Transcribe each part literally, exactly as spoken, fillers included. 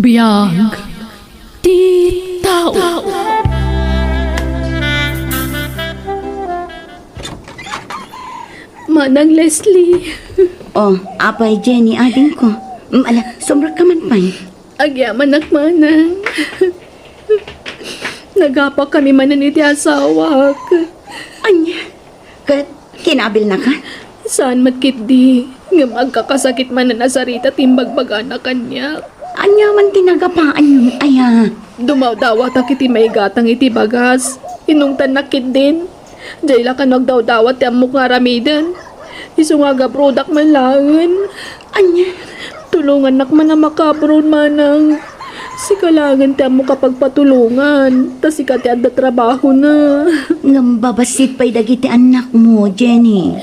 Biag ti tao. Manang Leslie. Oh, apay, Jenny, adingko. Mm, ala, sumrekka man pay. Agyamanak, manang. Nagapakami manen iti asawak. Ania? Ket kinabilnaka? Saan met ketdi, ngem agkakasakit manen a sarita ti imbagbagana kaniak. Ania man ti nagapaanyon aya? Dumawdawatak iti maigatang iti bagas. Inungtannak ketdin. Diay la kano agdawdawat ti ammok nga aramiden. Isu nga agabrodak man laengen. Ania? Tulongannak man a makaabroad, manang. Sika laengen ti ammok a pagpatulongan, ta sika ti adda trabahona. Ngem babassit pay dagiti annakmo, Jenny.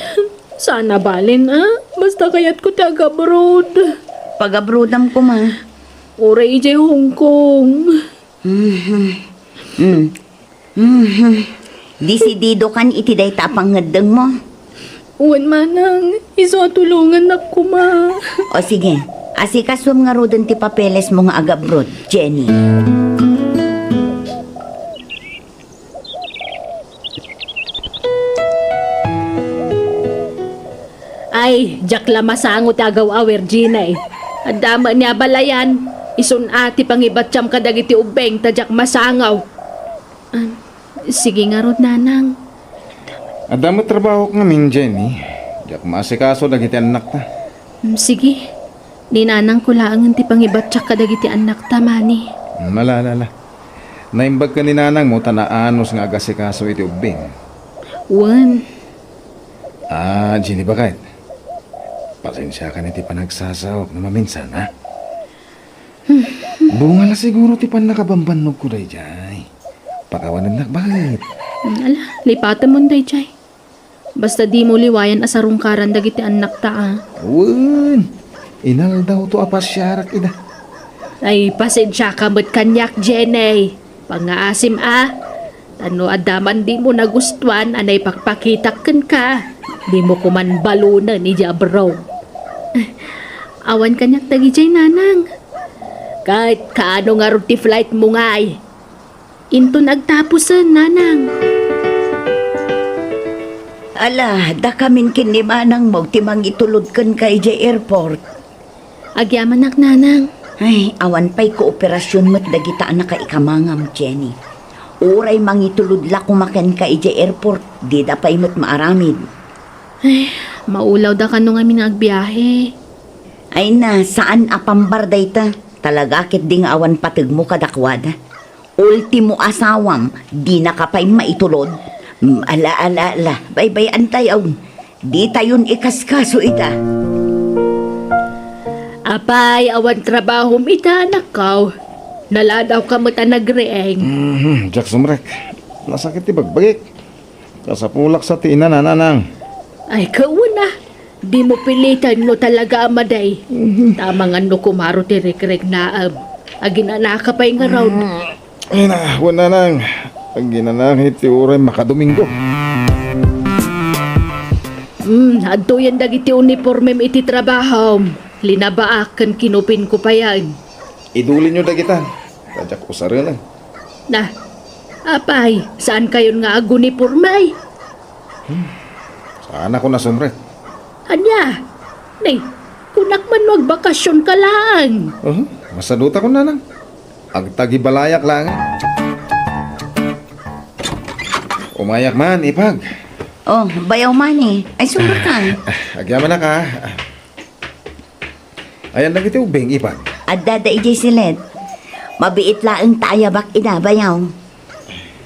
Saan a balen, a? Basta kayatko ti agabroad. Pagabroadam koma. Uray idiay Hong Kong. Mhm. Mm. Mhm. Disididokan iti dayta a pangngeddengmo? Wen, manang, isu a tulongannak koma. O sige, asikasuem ngaruden ti papelesmo nga agabroad, Jenny. Ay, diak la masango ti agaw-awer, Jenny. Adda met ni abalayan, isun a ti pangibattiam kadagiti ubbing ta diak masango. Ah, sige ngarud, nanang. Adda met trabahok ngamin, Jenny. Diak maasikaso dagiti annakta. Mm, sige. Ni nanangko laengen ti pangibattiak kadagiti annakta, mani. Mm, ala, ala, ala. Naimbag ken ni nanangmo ta naanus nga agasikaso iti ubbing. Wen. Ah, Jenny, baket. Pasensiakan iti panagsasaok no maminsan, ha? Bunga la siguro ti pannakabambannogko daydiay. Pakawanennak, baket. Mm, ala, lipatemon daydiay. Basta dimo liwayan a sarungkaran dagiti annakta, a. Wen, inaldawto a pasiarak ida. Ay, pasensiaka met kaniak, Jenny. Pangngaasim, a. Ta no adda man dimo nagustuan a naipakpakitak kenka, dimo koman balonen idiay abroad. Awan kaniak dagidiay, nanang. Ket kaano ngarud ti flightmo ngay? Inton agtapusen, nanang. Ala, dakamin ken ni manangmo ti mangitulod kenka idiay airport. Agyamanak, nanang. Ay, awan pay kooperasyon met dagita a nakaikamangam, Jenny. Uray mangitulod la koma kenka idiay airport, dida pay met maaramid. Ay, maulawda kano ngamin nga agbiahe. Ay na, saan a pambar dayta. Talaga ketdi nga awan pategmo kadakuada. Ultimo asawam, dinaka pay maitulod? Mm, ala, ala, ala, baybay-antayon. Ditayon ikaskaso ita. Apay, awan trabahom ita, anakko? Naladawka met a nagriing. Mhm, diak sumrek. Nasakit ti bagbagik. Kasapulak sa ti ina, nanang. Ay, kauna. Dimo piliten no talaga a madi. Mhm. Ta amangan no kumaro ti rikriknaem. Aginanaka pay ngarud. Mm. Ay na, wen, nanang. Aginanaka iti uray makadomingo. Hmm, adtoyen dagiti unipormem iti trabahom. Linabaak ken kinupinko payen. Idulinyo dagita. Ta diak usaren. Na, apay, saankayon nga aguniporme? Hmm, saanakon a sumrek. Ania? Ni, kunak man no agbakasionka laeng. Uh-huh. Masadutakon, nanang. Agtagibalayak laeng. Umayak man, ipag. Oh, bayaw man eh. Ay, sumrek ka. Ah, agyamanak, a. Ayan dagiti ubbing, ipag. Adda da idiay silet. Mabiit laeng ta ayabak ida, bayaw.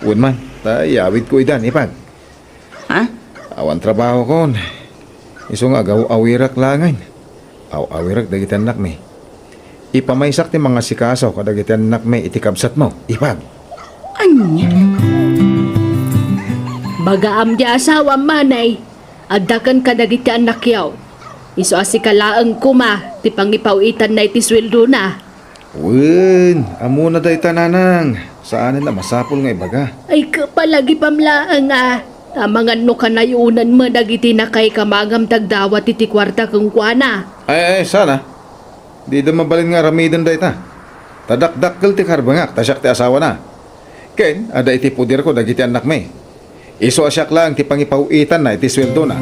Wen man, ta iyawidko idan, ipag. Ha? Awan trabahokon. Isu nga agaw-awirak laengen. Aw-awirek dagiti annakmi. Ipamaysak ti mangasikaso kadagiti annakmi iti kabsatmo, ipag. Ania? Bagaam ti asawam, manay. Adda ken kadagiti annakyo. Isu a sika laeng koma ti pangipaw-itanna iti sueldona. Wen, ammona dayta, nanang. Saanen a masapul nga ibaga. Ay, kapalagipam laeng a. Amangan no kanayonan met dagiti nakaikamangam ti agdawat iti kuarta kenkuana. Ay, ay, saan a. Dida mabalin nga aramiden dayta. Ta dakdakkel ti karbengak ta siak ti asawana. Ken adda iti poderko dagiti annakmi. Isu a siak laeng ti pangipaw-itanna iti sueldona.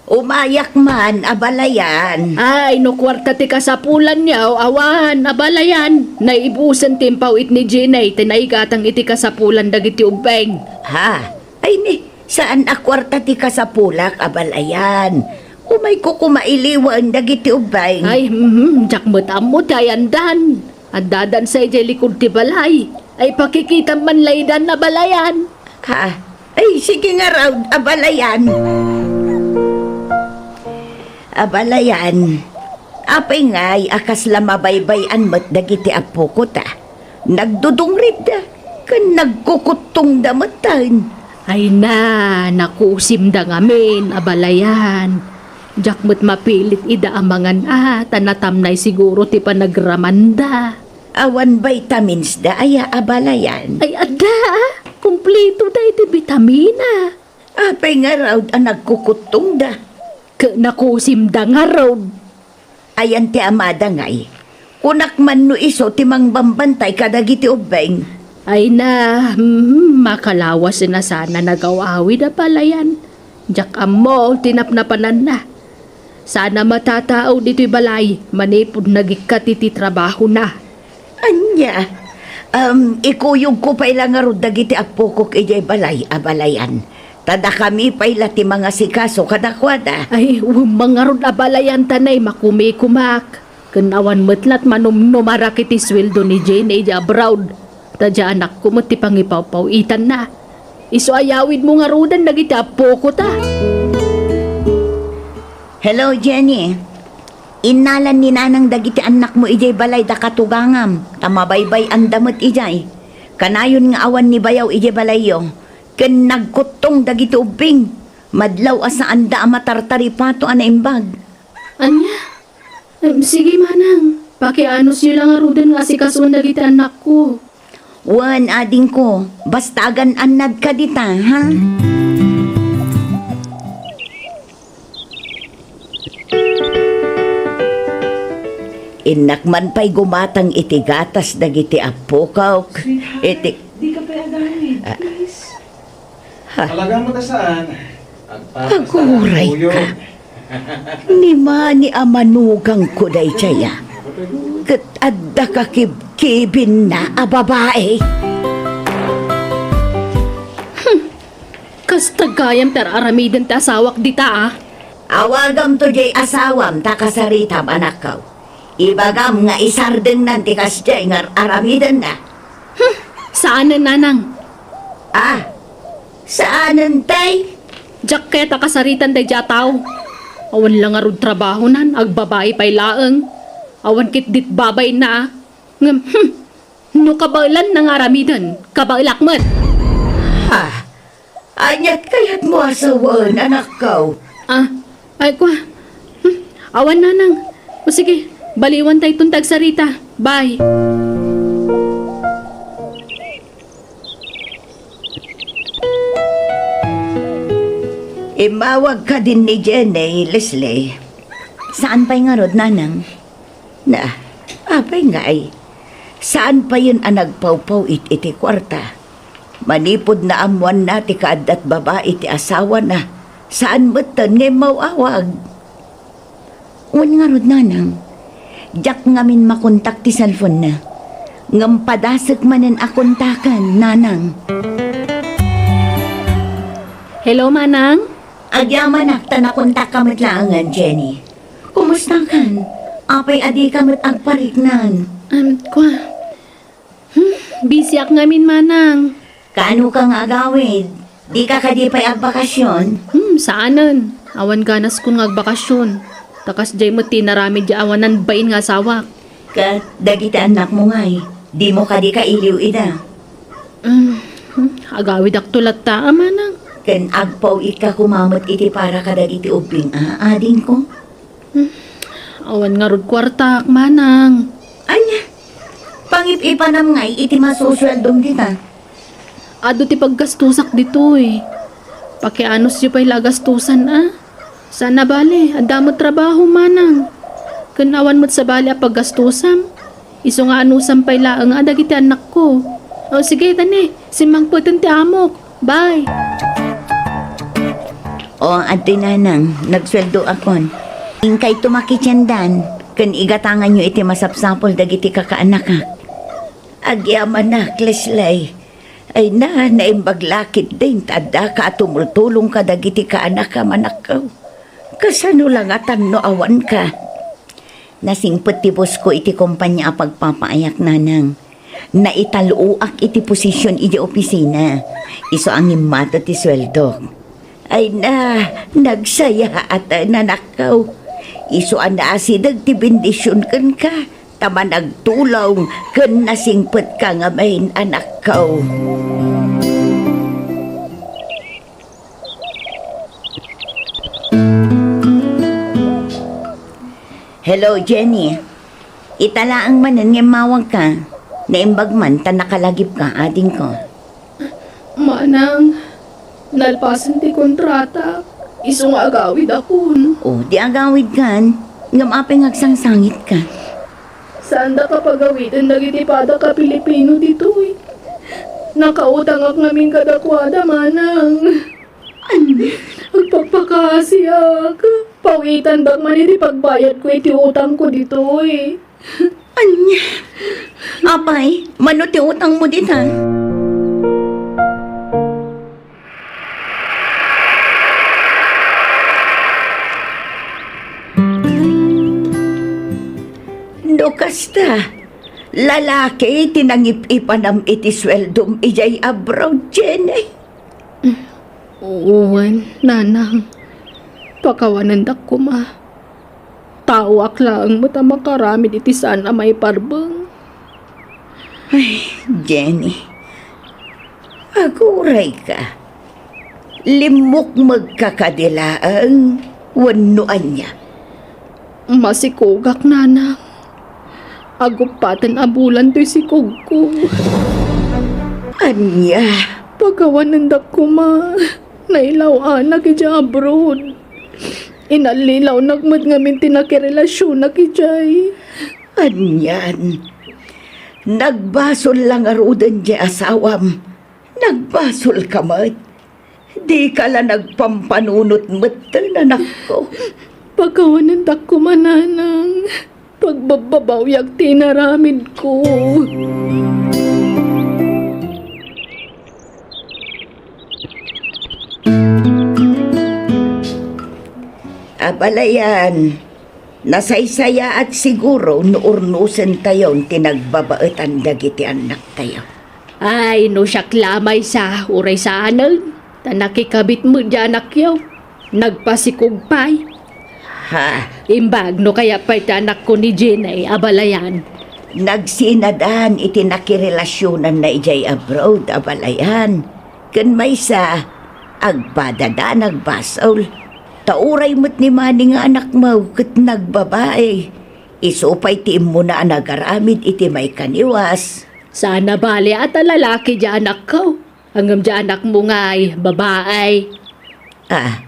Umayak man, abalayan. Ay, no kuarta ti kasapulanyo, awan, abalayan. Naibusen ti impaw-it ni Jenny, ti naigatang iti kasapulan dagiti ubbing. Ha? Ay, ni, saan a kuarta ti kasapulak, abalayan. Umayko koma iliwen dagiti ubbing. Ay, mhm, diak met ammo ti ayandan. Addadan sa idiay likud ti balay. Ay, pakikitam man laydan, abalayan. Ha? Ay, sige ngarud, abalayan. Abalayan. Apay ngay a kasla mabaybay-an met dagiti appoko ta? Nagdudungritda, ken nagkukuttongda metten. Ay na, nakusimda ngamin, abalayan. Diak met mapilit ida a mangan a, ta natamnay siguro ti panagramanda. Awan vitamins da aya, abalayan? Ay, adda, ah. Kumplito da iti bitamina. Apay ngarud a nagkukuttongda? Ket nakusimda ngarud. Ayan ti amada ngay. Kunak man no isu ti mangbambantay kadagiti ubbing. Ay na, hmm, makalawasen a sana nagaw-awid, abalayan. Diak ammo ti napnapananna. Sana matatao ditoy balay manipud nagikkat iti trabahona. Ania? Um, ikuyogko pay la ngarud dagiti appokok idiay balay, abalayan. Ta dakami pay la ti mangasikaso kadakuada. Ay, wen man ngarud, abalayan, ta nay makumikumak. Ken awan met lat manumnumarak iti sueldo ni Jenny idiay abroad. Ta diay anakko met ti pangipawpaw-itanna. Isu a yawidmo ngaruden dagiti appoko ta. Hello, Jenny. Innalan ni Nanang dagiti annakmo idiay balay da katugangam, ta mabaybay-anda met idiay. Kanayon nga awan ni bayaw idiay balayyo, ken nagkuttong dagiti ubbing. Madlaw a saanda a matartaripato a naimbag. Ania? Em, sige, manang. Pakianusyo la ngaruden nga asikasuen dagiti annakko. Wen, adingko, basta agan-annadka dita, ha? Innak man pay gumatang iti gatas dagiti appokok. Sweetheart, iti di ka pay agamit, ah, please. Ha? Talaga mo ta saan? Agpapasalamat. Aguray ka. Ni mani a manugangko daydiay a, ket adda kakibkibinna a babai. Hmm. Kasta gayam ti ar-aramiden ti asawak dita, a. Awagamto diay asawam ta kasaritam, anakko. Ibagam nga isardengnan ti kasdiay nga ar-aramidenna. Hmm, saanen, nanang. Ah, saanen, tay? Diak kayat a kasaritan daydiay a tao. Awan la ngarud trabahonan, agbabai pay laeng. Awan ketdit babayna, a. Ngem, hmm, no kabaelanna nga aramiden, kabaelak met. Ha? Aniat kayatmo a sawen, anakko? Ah, ay, kua. Hmm, awan, nanang. O sige, baliwan tayton ti agsarita. Bye. Immawag kadin ni Jenny, Leslie. Saan pay ngarud, nanang? Na, apay ngay? Saan payen a nagpawpaw-it iti kuarta? Manipud naammoanna ti kaaddat babai ti asawana, saan metten nga immaw-awag. Wen ngarud, nanang, diak ngamin makontak ti cellphone-na. Ngem padasek manen a kontaken, nanang. Hello, manang? Agyamanak ta nakontakka met laengen, Jenny. Kumustakan? Apay a dika met agpariknan? Am, kua. Hmm, busyak ngamin, manang. Kaanoka nga agawid? Dika kadi pay agbakasyon? Hmm, saanen. Awan ganaskon nga agbakasyon. Ta kasdiay met ti inaramid diay awanan bain nga asawak. Ket dagiti annakmo ngay, dimo kadi kailiw ida? Hmm, hmm, agawidakto latta, a, manang. Ken agpaw-itka koma met iti para kadagiti ubbing, a, adingko? Hmm, awan ngarud kuartak, manang. Ania? Pangip-ipanam ngay iti masusueldom dita? Adu ti paggastusak ditoy. Pakianusyo pay la a gastusan a. Saan a bale, adda met trabaho, manang. Ken awan met sabali a paggastusam. Isu nga anusam pay laeng a dagiti annakko. O sige, tani, simmangpeten ti amok. Bye. O, adtoy, nanang, nagsueldoakon. Inkayto makitiendan, ken igatanganyo iti masapsapul dagiti kakaanakak. Agyamanak, Leslie. Ay na, naimbag la ketdin ta addaka a tumultulong kadagiti kaanakam, anakko. Kasano la ngatan no awanka? Nasingpet ti boss ko iti kompania a pagpapaayak, nanang. Naital-oak iti posision iti opisina. Isu a ngimmato ti sueldok. Ay na, nagsayaat, anakko. Isu a naasideg ti bendision kenka, ta managtulong ken nasingpetka ngamin, anakko. Hello, Jenny. Ita laeng manen nga immawagka. Naimbag man ta nakalagipka, adingko. Manang, nalpasen ti kontrata. Isu nga agawidakon. O, di agawidkan. Ngem apay nga agsangsangitka? Saanda kapagawiden dagiti padaka Pilipino ditoy. Nakautangak ngamin kadakuada, manang. Ania? Agpakpakaasiak. Pawitandak man iti pagbayadko iti utangko ditoy. Ania? Apay, mano ti utangmo dita? No kasta, lalaki ti nangip-ipanam iti sueldom idiay abroad, Jenny? Wen, nanang. Pakawanendak koma. Taoak laeng met a makaramid iti saan a maiparbeng. Ay, Jenny. Agurayka. Limmukmegka kadi laeng wenno ania? Masikogak, nanang. Aguppaten a bulan toy sikogko. Ania? Pakawanendak koma. Nailaw-anak idiay abroad. Inallilawnak met ngamin ti nakirelasionak idiay. Anian? Nagbasol la ngaruden ti asawam. Nagbasolka met. Dika la nagpampanunot metten, anakko. Pakawanendak koma, nanang. Pagbabbabawiak ti inaramidko. Abalayan, nasaysayaat siguro no urnosentayon ti nagbabaetan dagiti annaktayo. Ay, no siak la maysa, uray saanen, ta nakikabit met ti anakyo. Nagpasikog pay. Ha? Imbag no kayat pay ti anakko ni Jenny, abalayan. Nagsinadan iti nakirelasionanna idiay abroad, abalayan. Ken maysa, agpadada nagbasol. Ta uray met ni Manny nga anakmo ket nagbabai. Isu pay ti immuna a nagaramid iti maikaniwas. Saan a bale a ta lalaki ti anakko. Ngem ti anakmo ngay, babai. Ah,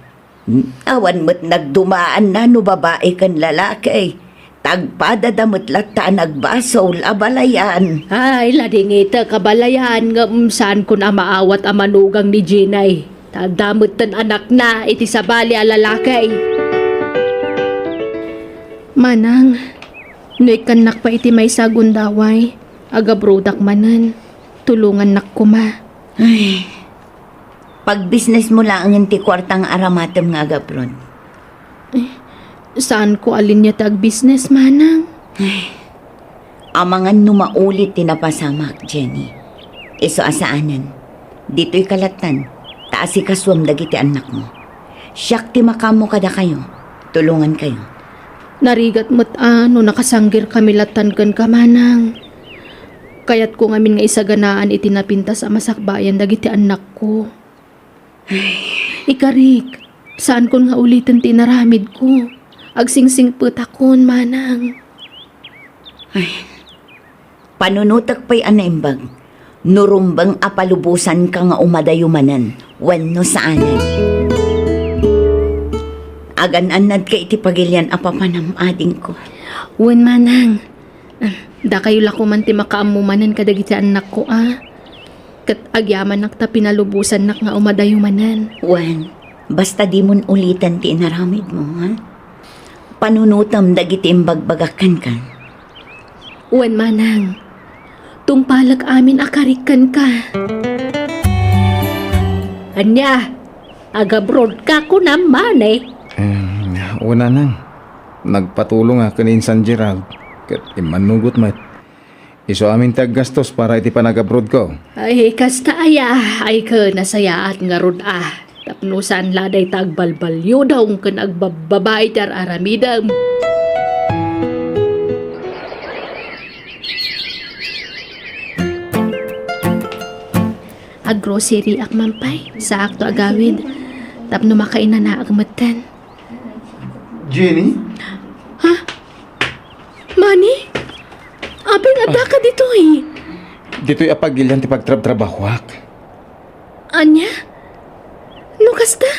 awan met nagdumaanna no babai ken lalaki. Tagpadada met latta a nagbasol, abalayan. Ay, ladingitek, abalayan, ngem saankon a maawat a manugang ni Jenny. Ta adda metten anakna iti sabali a lalaki. Manang, no ikkannak pay iti maysa a gundaway, agabrodak manen, tulongannak koma. Ay, pagbisnesmo laengen ti kuarta nga aramatem nga agabron. Eh, saanko a linia ti agbisnes, manang. Ay, amangan no maulit ti napasamak, Jenny. Isu a saanen. Ditoyka lattan, ta asikasuem dagiti annakmo. Siak ti makaammo kadakayo. Tulongankayo. Narigat met a no nakasanggirkami lattan kenka, manang. Kayatko ngamin nga isaganaan iti napintas a masakbayan dagiti annakko. Ikarik, saankon nga uliten ti inaramidko. Agsingsingpetakon, manang. Ay, panunotek pay a naimbag. No rumbeng a palubosanka nga umadayo manen, Wenno saanen. Agan-annadka iti pagilian a papanam, adingko. Wen, manang. Dakayo la koman ti makaammo manen kadagiti annakko a. Ket agyamanak ta pinalubosannak nga umadayo manen. Wen, basta dimon uliten ti inaramidmo, ha? Panunotem dagiti imbagbagak kenka. Wen, manang. Tungpalek amin a karik kenka. Ania? Agabrodka kunam, mani? Em, wen, nanang. Nagpatulong a ken ni Insan Gerald, ket immannugot met. Isu amin ti aggastos para iti panagabrodko. Ay, kasta aya, ay ken nasayaat ngarud a. Tapno saan la dayta agbalbaliudong ken agbabbabai ti ar-aramidem. Aggrocery ak man pay, saakto agawid. Tapno makainanaak metten. Jenny? Ha? Mani? Apay nga addaka ditoy? Ditoy a pagilian ti pagtrabtrabahoak. Ania? No kasta?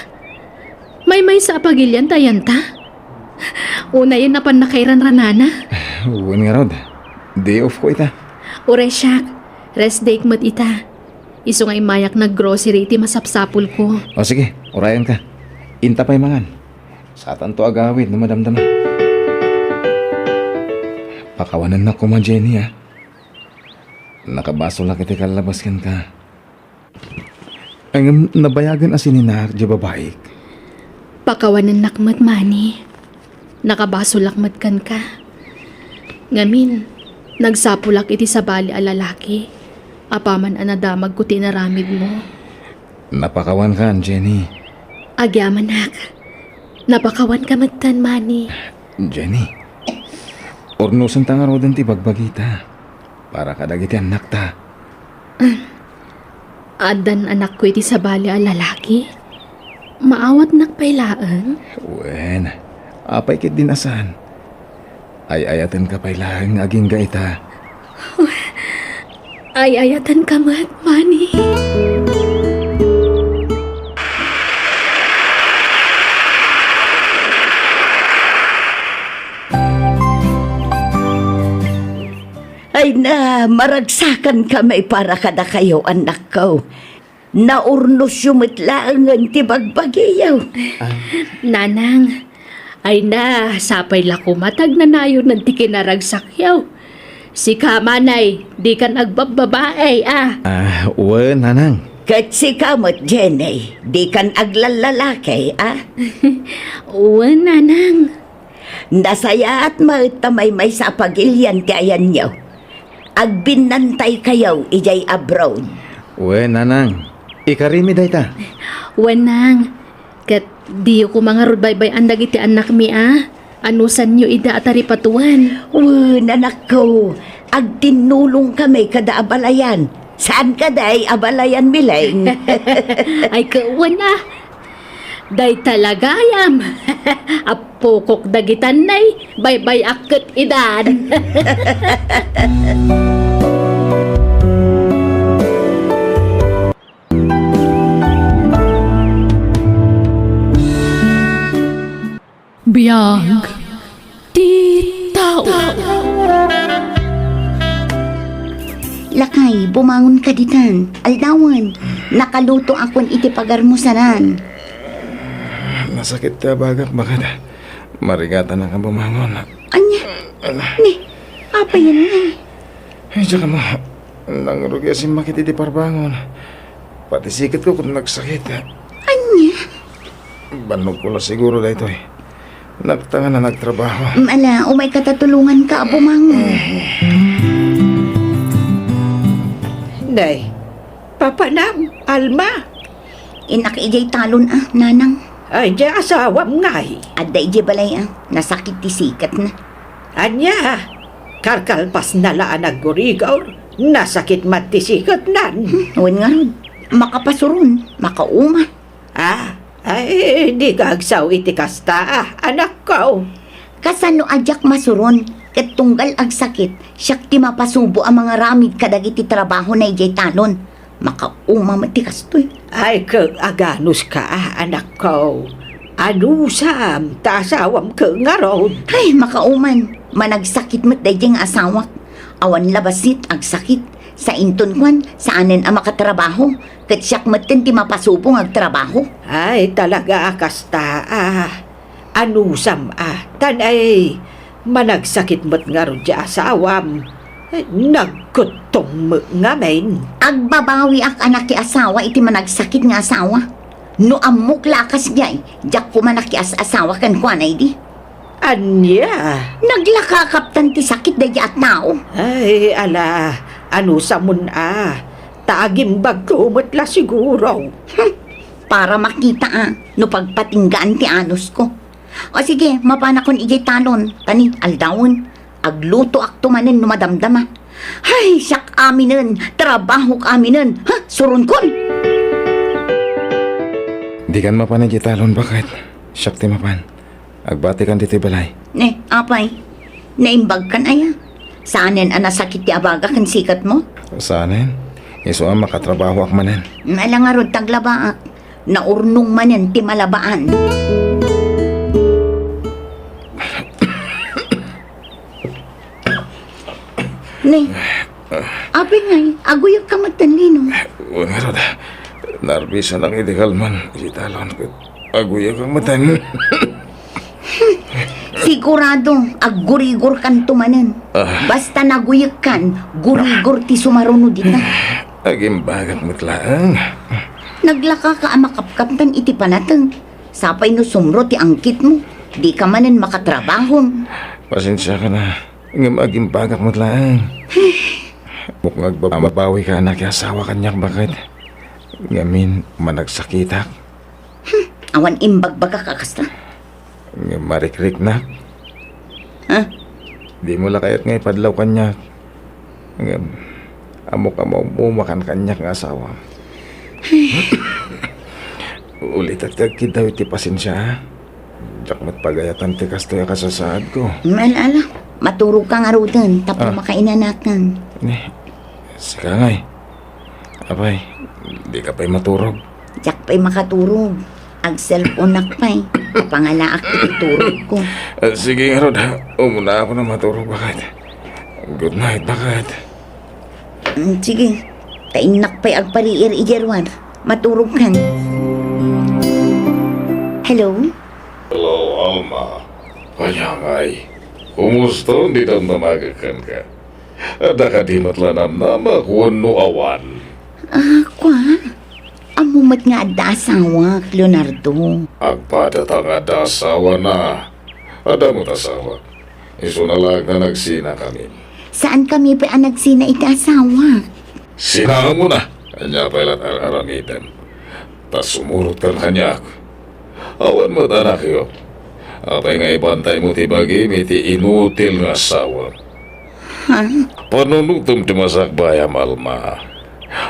Maymaysa a pagilian ta ayan ta? Unayen a pannakairanranana? Wen ngarud. Day off ko ita. Uray siak. Rest day met ita. Isu nga immayak naggrocery iti masapsapulko. O sige, urayenka. Inta pay mangan. Satanto agawid no madamdama. Pakawanennak koma, Jenny, a. Nakabasolak iti kallabas kenka. Ngem nabayagen a sininar diay babaik. Pakawanennak met, mani. Nakabasolak met kenka. Ngamin, nagsapulak iti sabali a lalaki, apaman a nadamagko ti inaramidmo. Napakawankan, Jenny. Agyamanak. Napakawanka metten, mani. Jenny, urnosenta ngaruden ti bagbagita para kadagiti annakta. Addan anakko iti sabali a lalaki? Maawatnak pay laeng? Wen, apay ketdin a saan? Ay-ayatenka pay laeng nga agingga ita. Ay-ayatenka met, mani. Ay na, maragsakan kami para kadakayo, annakko. Naurnosyo met laengen ti bagbagiyo. Ah. Nanang, ay na, sapay la koma ta agnanayon ti kinaragsakyo. Sika, manay, dikan agbabbabae, a. Ah, wen, nanang. Ket sika met, Jenny, dikan aglallalaki, a. Wen, nanang. Nasayaat met ta maymaysa a pagilian ti ayanyo. Agbinnantaykayo idiay abroad. Wen, nanang. Ikarimi dayta. Wen, nang. Ket diyo koma ngarud baybay-an dagiti annakmi, a. Anusanyo ida a taripatoen. Wen, anakko. Agtinnulongkami kada abalayan. Saan kadi abalayan, Mileng? Ay, ket wen, a. Dayta la gayam. Appokok dagitan nay, baybay-ak ket idan. Biag ti tao. Lakay, bumangonka ditan. Aldawen, nakalutoakon iti pagarmusanan. Nasakit ti abagak, bakad. Marigatannak a bumangon. Ania? Ala. Ni, apayen ngay? Ay, diak ammo. Nangrugi a simmakit iti parbangon. Pati siketko ket nagsakit. Ania? Bannogko la siguro daytoy. Naktangan a nagtrabaho. Mm, ala, umayka ta tulonganka a bumangon. Nay, papanam, Alma. Innak idiay talon a, nanang. Ay, diay asawam ngay? Adda idiay balay a, nasakit ti siketna. Ania? Kalkalpasna la a naggurigor, nasakit met ti siketnan. Hmm, wen ngarud, makapasuron, makauma. Ah, ay, dika agsao iti kasta, a, anakko. Kasano a diak masuron, ket tunggal agsakit, siak ti mapasubo a mangaramid kadagiti trabahona idiay talon. Makauma met ti kastoy. Ay, ket aganuska, anakko. Anusam ta asawam ket ngarud? Ay, makauman. Managsakit met daydiay nga asawak. Awan la bassit agsakit. Sainton kuan, saanen a makatrabaho. Ket siak metten ti mapasubo nga agtrabaho. Ay, talaga a kasta, ah. Anusam a, tan ay, managsakit met ngarud ti asawam. Ay, nagkuttom met ngamin. Agbabawiak a nakiasawa iti managsakit nga asawa. No ammok la a kasdiay, diak koma nakias-asawa kenkuana idi. Ania? Naglakakaptan ti sakit daydi a tao. Ay, ala, anusamon a, ta agimbagko met la siguro. Hmm, para makita a, no pagpatinggaan ti anusko. O sige, mapanakon idiay talon, ta ni, aldawen, aglutoakto manen no madamdama. Ay, siak aminen, trabahok aminen, ha, suronkon! Dikan mapan idiay talon, baket. Siak ti mapan. Agbatikan ditoy balay. Ne, apay, naimbagkan aya? Saanen a nasakit ti abaga ken sikatmo? Saanen. Isu a makatrabahoak manen. Ala ngarud ta aglabaak. Naurnong manen ti malabaan. Ne, apay ngay, aguyegka metten, Lino? Wen ngarud, narbisanak iti kalman iti talon ket aguyegak metten. Sigurado, aggurigorkanto manen. Ah. Basta naguyegkan, gurigor ti sumaruno dita. Agimbagak met laeng. Naglakaka a makapkaptan iti panateng. Sapay no sumro ti angkitmo, dika manen makatrabahon. Pasensiakan a, ngem agimbagak met laeng. Ammok nga agbabawika a nakiasawa kaniak, baket. Ngamin, managsakitak. Hmm, awan imbagbagak a kasta. Ngem marikriknak. Ha? Dimo la kayat nga ipadlaw kaniak. Ngem, ammok a maumakan kaniak nga asawa. Ulitek ti agkiddaw iti pasensia, ha? Diak met pagayatan ti kastoy a kasasaadko. Ala, ala. Maturogka ngaruden, tapno Ah. makainanakan. Ni, sika ngay. Apay, dika pay maturog? Diak pay makaturog. Agselponak pay. Kapangalaak iti turogko. Ah, sige ngarud, ha. Umuna ako na maturog, baket. Good night, baket. Mm, sige. Ta innak pay agpariir idiay ruar. Maturogkan. Hello? Hello, Alma. Ania ngay? Kumusta? Dika damdama kenka. Adda kadi met la namnama wenno awan? Ah, kua? Ammo met nga adda asawak, Leonardo. Agpadata nga adda asawana. Adda met asawak. Isuna laeng nga nagsinakamin. Saankami pay a nagsina iti asawak. Sinaamona. Ania pay la ti ar-aramidem? Ta sumurotkan kaniak. Awan met anakyo. Apay nga ibantaymo ti bagim iti inutil nga asawa? Ha? Panunotem ti masakbayam, Alma.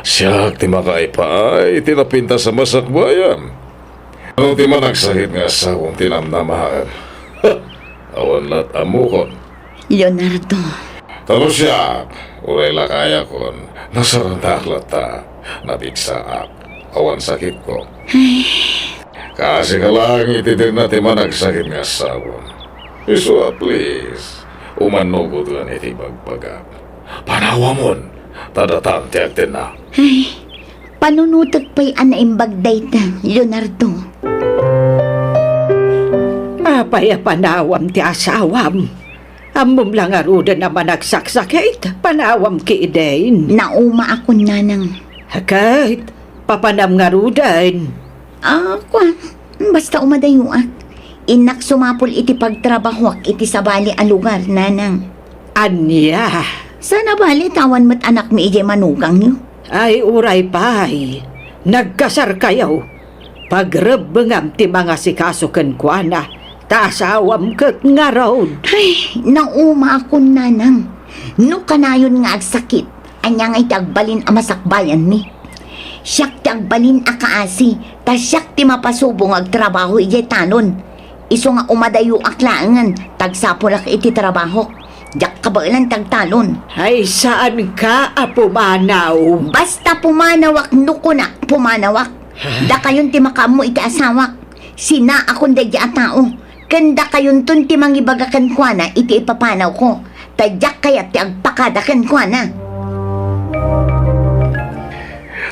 Siak ti makaipaay iti napintas a masakbayam. No ti managsakit nga asawam ti namnamaem, awan la ti ammokon. Leonardo. Ta no siak, uray la kayakon, nasaratak latta, napigsaak, awan sakitko. Ay. Kaasika laeng iti dengna ti managsakit nga asawam. Isu a, please, umanugotkan iti ibagbagak. Panawamon, ta datan ti agtenna. Ay, panunotek pay a naimbag dayta, Leonardo. Apay a panawam ti asawam? Ammom la ngaruden a managsaksakit, panawam ketdin. Naumaakon, nanang. Ket, papanam ngaruden. Ah, kua, basta umadayoak. Innak sumapul iti pagtrabahoak iti sabali a lugar, nanang. Ania? Saan a bale ta awan met anakmi idiay manugangyo? Ay, uray pay. Nagkasarkayo. Pagrebbengam ti mangasikaso kenkuana, ta asawam ket ngarud. Ay, naumaakon, nanang. No kanayon nga agsakit, ania ngay ti agbalin a masakbayanmi? Siak ti agbalin a kaasi, ta siak ti mapasubo nga agtrabaho idiay talon. Isu nga umadayoak laengen, ta agsapulak iti trabahok. Diak kabaelan ti agtalon. Ay, saanka a pumanaw. Basta pumanawak no kunak, pumanawak. Dakayon ti makaammo iti asawak. Sinaakon daydi a tao. Ken dakayonton ti mangibaga kenkuana iti ipapanawko. Ta diak kayat ti agpakada kenkuana.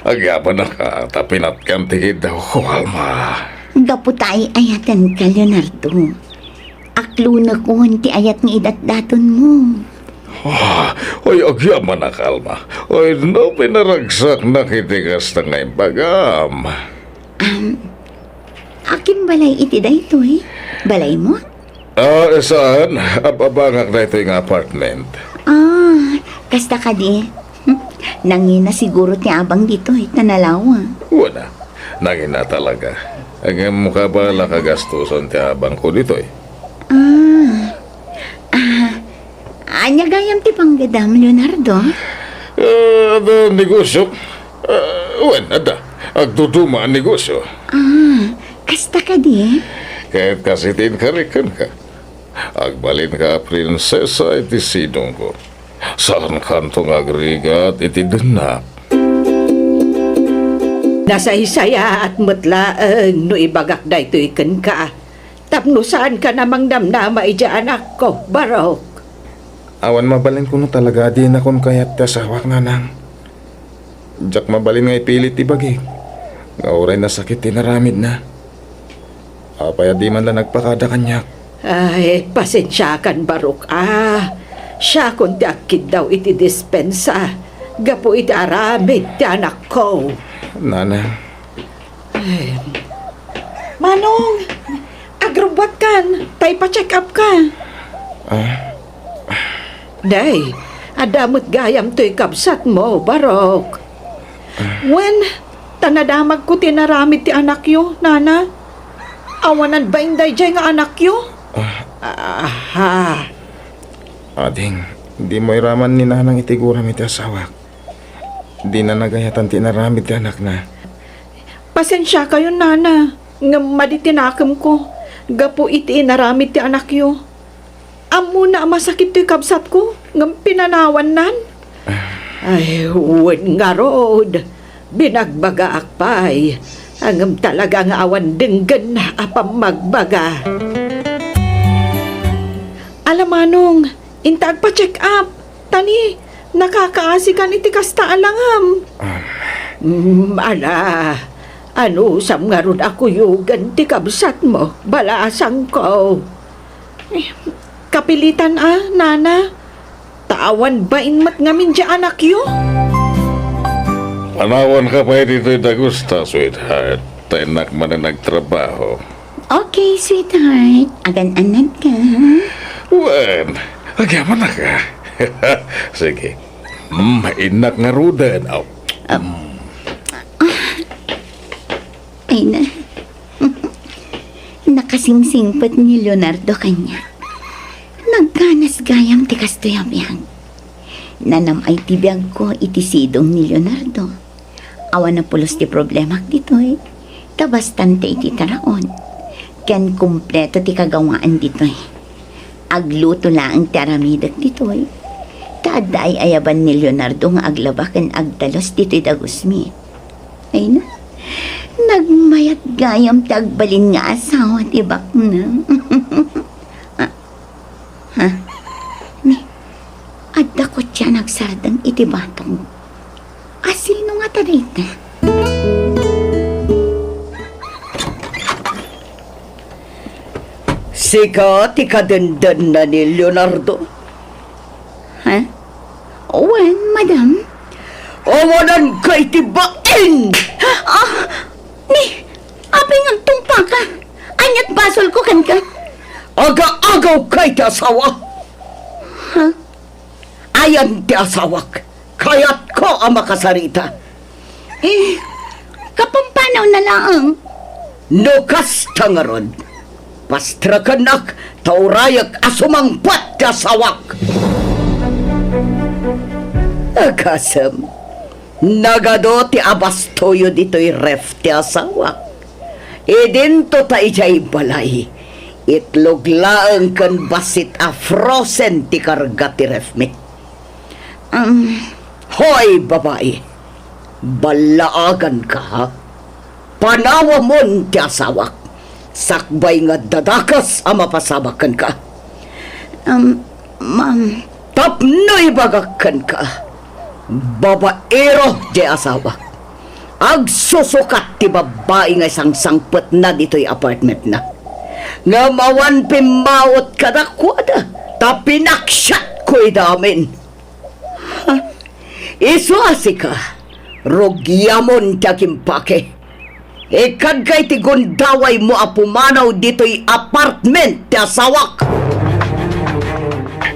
Agyamanak a ta pinatkan ti kiddawko, Alma. Gapu ta ay-ayatenka, Leonardo. Aklonekon ti ayat nga idatdatonmo. Ah, oy, agyamanak, Alma. Oy, no pinaragsaknak iti kasta nga imbagam. Um, akin balay iti daytoy? Balaymo? Ah, saan? Ab-abangak daytoy nga apartment. Ah, kasta kadi. Nangina siguro ti abang ditoy, ta nalawa. Wen a, nangina talaga. Ngem kabalak a gastuson ti abangko ditoy. Ah. Ah, ania gayam ti panggadam, Leonardo? Ah, adda negosio. Ah, wen, adda. Agduduma a negosio. Ah, kasta kadi? Ket kas iti inkarik kenka. Agbalinka a prinsesa iti sidongko. Saankanto nga agrigat iti dennak. Nasaysayaat met laeng no ibagak daytoy kenka. Tapno saankan a mangnamnama idiay anakko, Barok. Awan mabalinko no talaga a dinakon kayat ti asawak, nanang. Diak mabalin nga ipilit ti bagik nga uray nasakit ti inaramidna. Apay a di man la nagpakada kaniak? Ay, pasensiakan, Barok, a. Siakon ti agkiddaw iti dispensa gapu iti aramid ti anakko. Nanang. Em. Manong, agrubbuatkan, ta ipa-check up ka. Ah? Day, adda met gayam toy kabsatmo, Barok. Ah. Wen, ta nadamagko ti inaramid ti anakyo, nana. Awanan bain daydiay nga anakyo? Ah. Aha. Ading, dimo iraman ni nanang iti guram iti asawak. Dina nagayatan ti inaramid ti anakna. Pasensiakayon, nana, ngem madi ti nakemko gapu iti inaramid ti anakyo. Ammona a masakit toy kabsatko, ngem pinanawannan. Ay, wen ngarud, binagbagaak pay, ngem talaga nga awan denggenna a pammagbaga. Ala manong, inta agpa-check up. Ta ni, nakakaasikan iti kasta a langam. Um. Mm, ala, anusam ngarud a kuyogen ti kabsatmo, balasangko. Eh, kapilitan a, nana. Ta awan bain met ngamin ti anakyo. Panawanka pay ditoy dagusta, sweetheart. Ta innak manen agtrabaho. Okay, sweetheart. Agan-anadka. Wen, agyamanak a. Sige. Mm, innak ngaruden. Aw. Ah. Mm. Ah. Ay na. Nakasingsingpet ni Leonardo kaniak. Nagkanas gayam ti kastoy a biag. Nanam-ay ti biagko iti sidong ni Leonardo. Awan a pulos ti problemak ditoy, ta bastante iti taraon, ken kompleto ti kagawaan ditoy. Agluto laeng ti aramidek ditoy, ta adda ay-ayaban ni Leonardo nga aglaba ken agdalus ditoy dagusmi. Ay na, nagmayat gayam ti agbalin nga asawa ti baknang. Ah, Ha? Ni, adda kotse a nagsardeng iti batong. Asino ngata dayta? Sika ti kadendenna ni Leonardo? Ha? Wen, madam. Awananka iti bain! Ah! Ni, apay nga agtungpaka? Ania't basolko kenka? Aga-agawka iti asawa? Ha? Ayan ti asawak. Kayatko a makasarita. Eh, kapampanawna laeng. No kasta ngarud, pastrakennak ta urayek a sumangpet ti asawak. Agasem, nagadu ti abastoyo ditoy ref ti asawak. Idinto ta idiay balay, Itlog laeng ken bassit a frozen ti karga ti ref mi. Um, Hoy, babai! Ballaaganka, ha? Panawamon ti asawak. Sakbay nga adda dakes a mapasamak kenka. Um, ma'am. Tapno ibagak kenka, babaero ti asawak. Agsusukat ti babbai nga isangsangpetna ditoy apartmentna. Ngem awan pimmawet kadakuada, ta pinaksiatko ida amin. Ha? Isu a sika, rugiamon ti agimpake. Ikkadka iti gundawaymo a pumanaw ditoy apartment ti asawak.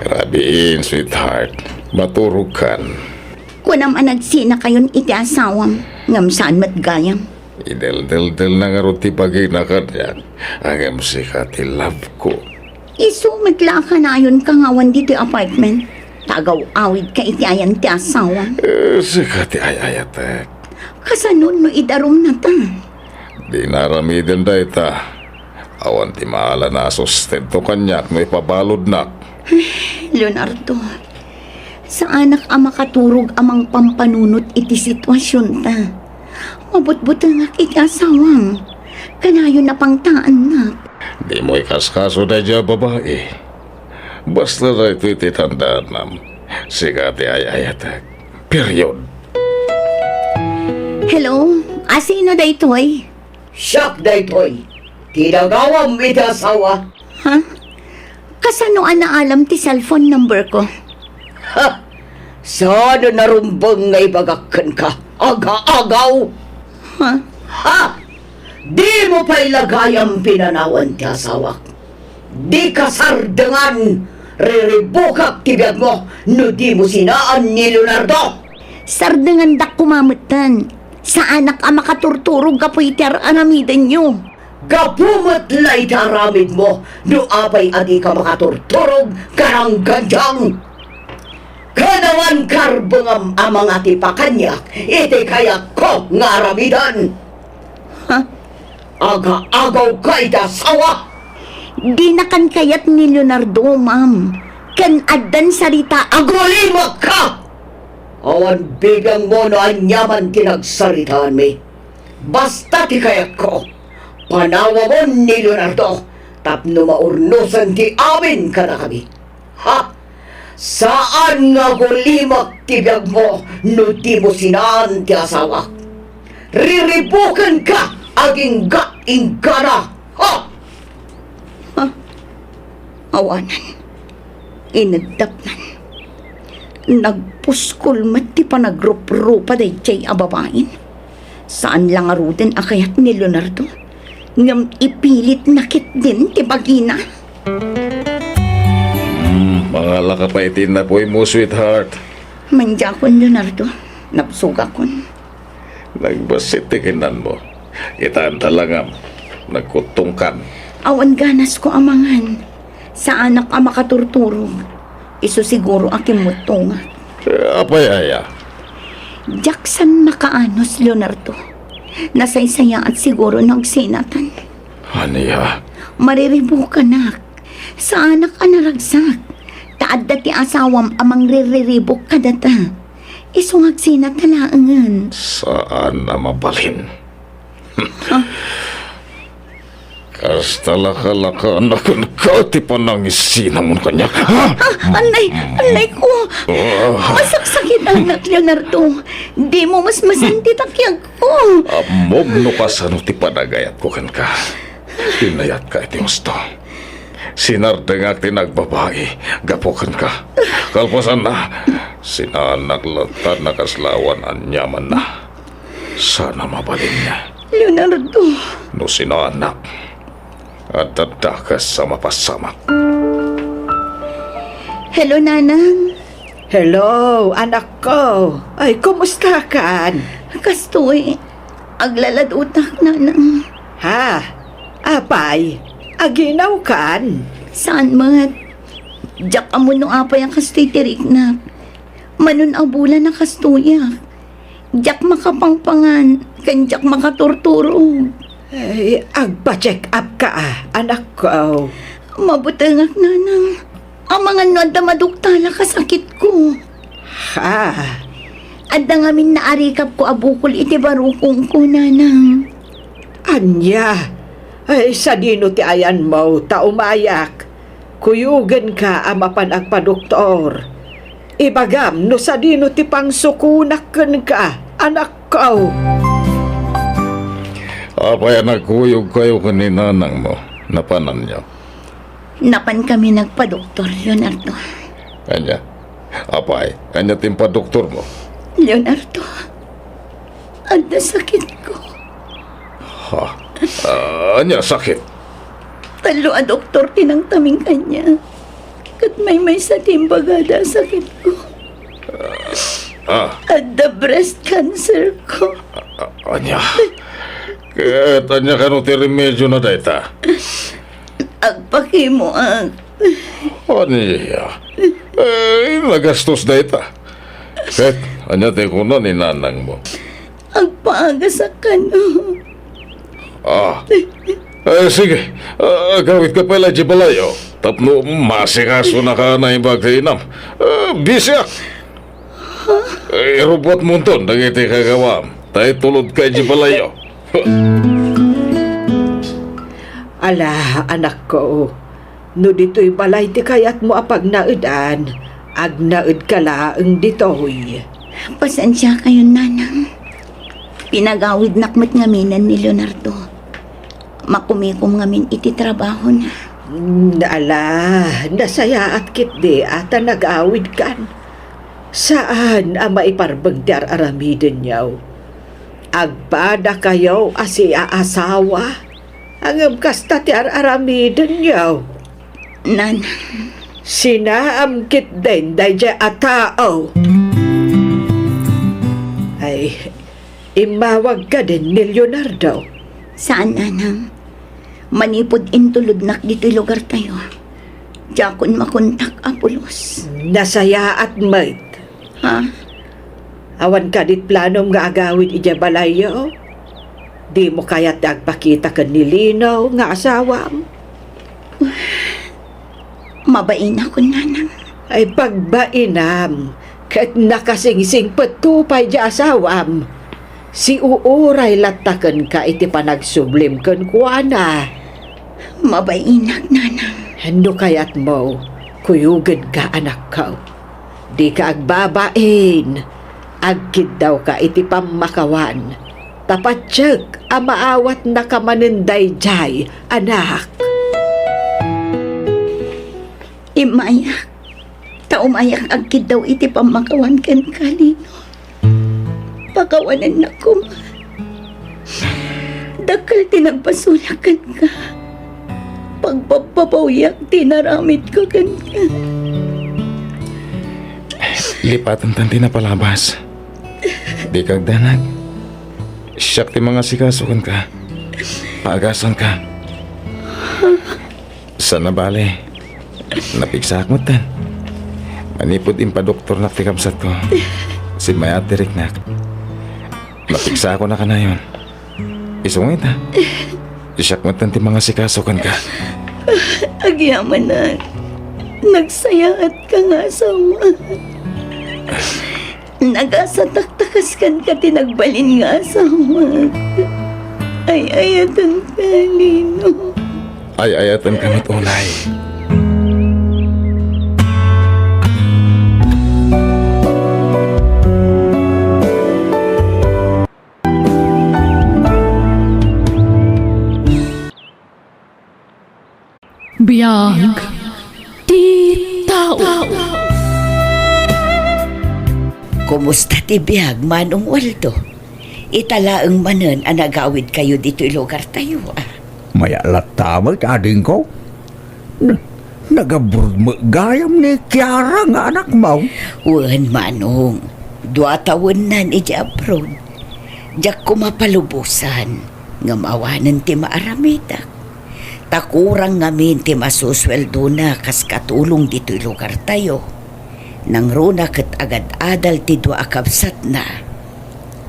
Rabiin, sweetheart. Maturogkan. Kunam a nagsinakayon iti asawam, ngem saan met gayam. Ideldeldelna ngarud ti bagina kaniak, ngem sika ti love ko. Isu met la a kanayonka nga awan ditoy apartment. Ta agaw-awidka iti ayan ti asawam. Eh, sika ti ay-ayatek. Kasano no idarumnata? Dina aramiden dayta. Awan ti maala a sustento kaniak no ipabaludnak. Leonardo, saanak a makaturog a mangpampanunot iti situasionta. Mabutbutengak iti asawam. Kanayon a pangtaannak. Dimo ikaskaso daydiay a babai. Basta daytoy ti tandaanam. Sika ti ay-ayatek. Period. Hello? Asino daytoy? Siak daytoy. Ti nagawam iti asawa. Ha? Kasano a naalam ti cellphone number ko? Ha? Saan a narumbeng nga ibagak kenka? Aga-agaw! Ha? Ha? Dimo pay la gayam pinanawan ti asawak. Dika sardengan, riribukak ti biagmo no dimo sinaan ni Leonardo. Sardengandak koma metten. Saanak a makaturturog gapu iti ar-aramidenyo. Gapu met la iti aramidmo no apay a dika makaturturog, karanggandiang. Ken awan karbengam a mangatipa kaniak iti kayatko nga aramiden. Ha? Aga-agawka iti asawa. Dinakan kayat ni Leonardo, ma'am. Ken addan sarita. Agulimakka! Awan bibiangmo no aniaman ti nagsaritaanmi. Basta ti kayatko, panawamon ni Leonardo tapno maurnosen ti amin kadakami. Ha? Saan nga agulimak ti biagmo no dimo sinaan ti asawak. Riribukenka agingga-inggana. Ha? Ha? Awanan. Ineddapnan. Nagpuskol met ti panagruprupa daydiay a babain. Saan la ngaruden a kayat ni Leonardo, ngem ipilitna ketdin ti bagina. Hmm, mangalaka pay iti napuymo, sweetheart. Mandiakon, Leonardo. Nabsogakon. Nagbassit ti kinanmo. Itan ta langam. Nagkuttongkan. Awan ganasko a mangan. Saanak a makaturturog. Isu siguro a kimmuttongak. Eh, apay aya? Diak saan makaanus, Leonardo. Nasaysayaat siguro no agsinatan. Ania? Mariribukanak. Saanak a naragsak. Ta adda ti asawam a mangririribuk kadata. Isu nga agsinata laengen. Saan a mabalin. Kasta lakalakaanna kenka ti panangisinamon kaniak. Ha? Ah, anay, anay ko. Ah. Masaksakitanak, Leonardo. Dimo masmasan ti takiag ko. Ammom no kasano ti panagayatko kenka. Pinayatka iti husto. Sinardengak ti nagbabai gapu kenka. Kalpasanna, sinaannak latta a nakaslawan aniamanna. Saan a mabalinna. Leonardo. No sinaannak, adda dakes a mapasamak. Hello, Nanang. Hello, anakko. Ay, kumustakan? Kastoy, aglaladutak, Nanang. Ha? Apay, aginawkan? Saan met? Diak ammo no apay a kastoy ti riknak. Mano a bulan a kastoyak. Diak makapangpangan, ken diak makaturturog. Ay, agpa-check up ka, ah, anakko. Mabutengak, nanang. Amangan no adda maduktalak a sakitko. Ha? Adda ngamin naarikapko a bukol iti barukongko, nanang. Ania? Ay, sadino ti ayanmo ta umayak? Kuyogenka a mapan agpadoktor. Ibagam no sadino ti pangsukonak kenka, anakko. Apay a nagkuyogkayo ken ni nanangmo? Napananyo? Napankami nagpadoktor, Leonardo. Ania? Apay, ania ti impadoktormo? Leonardo, adda sakitko. Ha? Ah, ania sakit? Tallo a doktor ti nangtaming kaniak. Ket maymaysa ti imbagada a sakitko. Ah. Adda breast cancer ko. Ah, ania? Ket ania kano ti remediona dayta? Agpakimoak. Ania? Eh, nagastos dayta. Ket ania ti kuna ni nanangmo? Agpaagasak kano. Ah. Eh, sige. Ah, agawidka pay la idiay balayo. Tapno masikasonaka a naimbag ti inam. Ah, bisiak. Eh, irubbuatmonton dagiti kagawam. Ta itulodka idiay balayo. Ala, anakko, no ditoy balay ti kayatmo a pagnaedan, agnaedka laeng ditoy. Pasensiakayon, nanang. Pinagawidnak met ngaminen ni Leonardo. Makumikom ngamin iti trabahona. Mm, ala, nasayaat ketdi a ta nagawidkan. Saan a maiparbeng ti ar-aramidenyo. Agpadakayo a siaasawa, ngem kasta ti ar-aramidenyo. Nanang. Sinaam ketdin daydiay a tao. Ay, immawag kadin ni Leonardo. Saan, nanang. Manipud intulodnak ditoy lugartayo, diakon makontak a pulos. Nasayaat met. Ha? Awan kadi planom nga agawid idiay balayyo? Dimo kayat ti agpakita ken ni Lino nga asawam? Mabainakon, nanang. Ay, pagbainam, ket nakasingsingpetto pay diay asawam. Siuuray latta kenka iti panagsublim kenkuana. Mabainak, nanang. No kayatmo, kuyogenka, anakko. Dika agbabain. Agkiddawka iti pammakawan. Ta patiek a maawatnaka manen daydiay, anak. Immayak. Ta umayak agkiddaw iti pammakawan kenka, Lino. Pakawanennak koma. Dakkel ti nagpasulak kenka. Pagbabbabawiak ti inaramidko kenka. Lipatentan ti napalabas. Dika agdanag. Siak ti mangasikaso kenka. Paagasonka. Saan a bale, napigsaak metten. Manipud impadoktornak ti kabsatko, simmayaat ti riknak. Napigsaakonaka kanayon. Isu nga ita, siak metten ti mangasikaso kenka. Agyamanak, nagsayaatka nga asawa. Nagasatak ta kas kenka ti nagbalin nga asawak. Ay-ayatenka, Lino. Ay-ayatenka met unay. Biag ti tao. Kumusta ti biag, Manong Waldo? Ita laeng manen a nagawidkayo ditoy lugartayo, a? Mayat latta met, adingko. N-, nag-abroad met gayam ni Kiara nga anakmo. Wen, Manong. Dua tawennan idiay abroad. Diak koma palubosan, ngem awanen ti maaramidak. Ta kurang ngamin ti masusueldona kas katulong ditoy lugartayo. Nangruna ket agad-adal ti dua a kabsatna.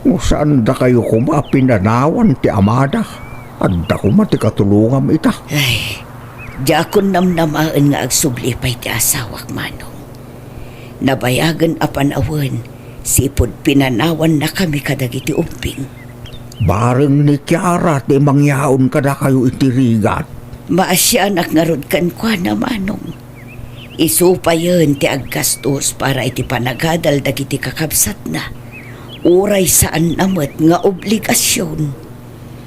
No saan dakayo koma a pinanawan ti amada? Adda koma ti katulongam ita. Ay, diakon namnamaen nga agsubli pay ti asawak, Manong. Nabayagen a panawen, sipud pinanawannakami kadagiti ubbing. Bareng ni Kiara ti mangyaon kadakayo iti rigat. Maasianak ngarud kenkuana, Manong. Isu payen ti aggastos para iti panagadal dagiti kakabsatna. Uray saanna met nga obligasion.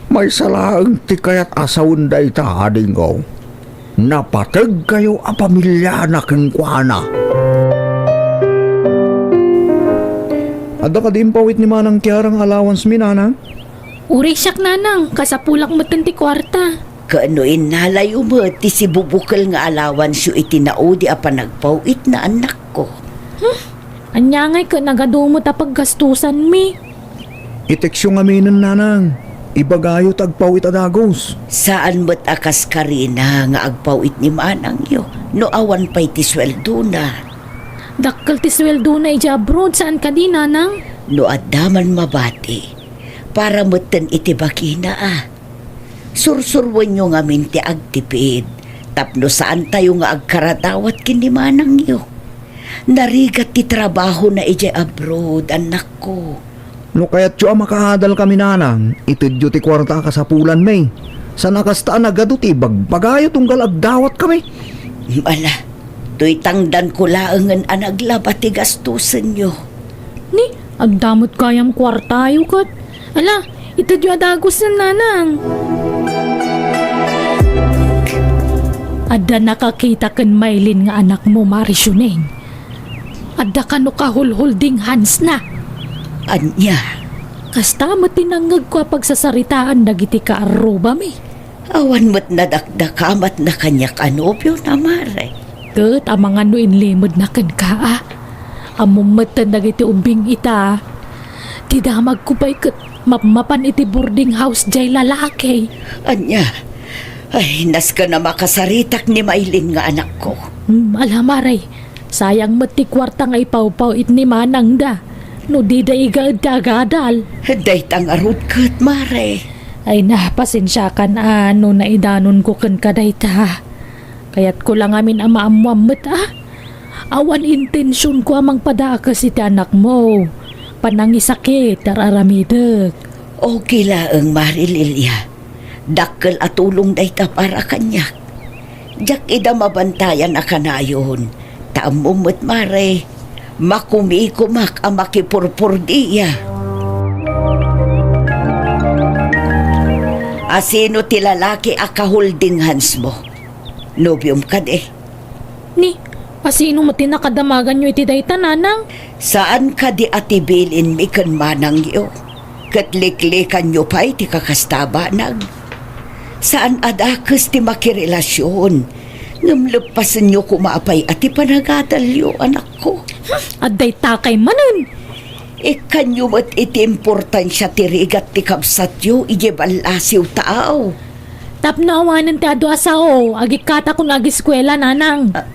Maysa laeng ti kayat a sawen dayta, adingko. Napategkayo a pamiliana kenkuana. Adda kadi impawit ni Manang Kiara nga allowance mi, Nanang? Uray siak, Nanang, kasapulak metten ti kuarta. Ken no innalayo met ti sibubukel nga allowance-yo iti naudi a panagpaw-itna, annakko. Hmm? Ania ngay ket nagadu met a paggastusanmi? I-text-yo ngaminen, Nanang. Ibagayo ta agpaw-it a dagus. Saan met a kas karina nga agpaw-it ni manangyo no awan pay ti sueldona. Dakkel ti sueldona idiay abroad, saan kadi, Nanang? No adda man mabati, para metten iti bagina, a. Sursuroenyo ngamin ti agtipid tapno saantayo nga agkaradawat ken ni manangyo. Narigat ti trabahona idiay abroad, annakko. No kayatyo a makaadal kami, Nanang, itedyo ti kuarta a kasapulanmi. Saan a kasta a nagadu ti ibagbagayo tunggal agdawatkami. Ala, toy tangdanko laengen a naglaba ti gastusenyo. Ni, adda met gayam kuartayo ket. Ala, itedyo a dagusen, Nanang. Adda nakakita ken Maylin nga anakmo, Mari Shuneng. Adda kano kahulhulding handsna. Ania? Kasta met ti nangngegko a pagsasaritaan dagiti kaarrubami. Awan met nadakdakamatna kaniak a nobiona, Mare. Ket amangan no inlimedna kenka, a. Ammom metten dagiti ubbing ita. Ti damagko pay ket mapmapan iti boarding house jay lalaki. Ania? Ay, nasken a makasaritak ni Maylin nga anakko. Hmm, ala, Mare. Sayang met ti kuarta nga ipawpaw-it ni manangda no dida igaed ti agadal. Dayta ngarud ket, Mare. Ay na, pasensiakan a no naidanonko kenka dayta. Kayatko la ngamin a maammoam met a. Awan intensionko a mangpadakes iti anakmo. Panangisakit, ar-aramidek. Okay laeng, Mare Lilia. Dakkel a tulong dayta para kaniak. Diak ida mabantayan a kanayon, ta ammom met, Mare, makumikomak a makipurpordia. Asino ti lalaki a kaholding handsmo? Nobiom kadi? Ni, asino met ti nakadamaganyo iti dayta, Nanang? Saan kadi a ti bilinmi ken manangyo, ket liklikanyo pay ti kakasta a banag? Saan a dakes ti makirelasion, ngem leppasenyo koma pay a ti panagadalyo, anakko. Hmm, adda itakay manen! Ikkanyo met iti importansia ti rigat ti kabsatyo idiay ballasiw, taaw. Tapno awanen ti adu a sao, agikkatakon agiskuela, Nanang. A-,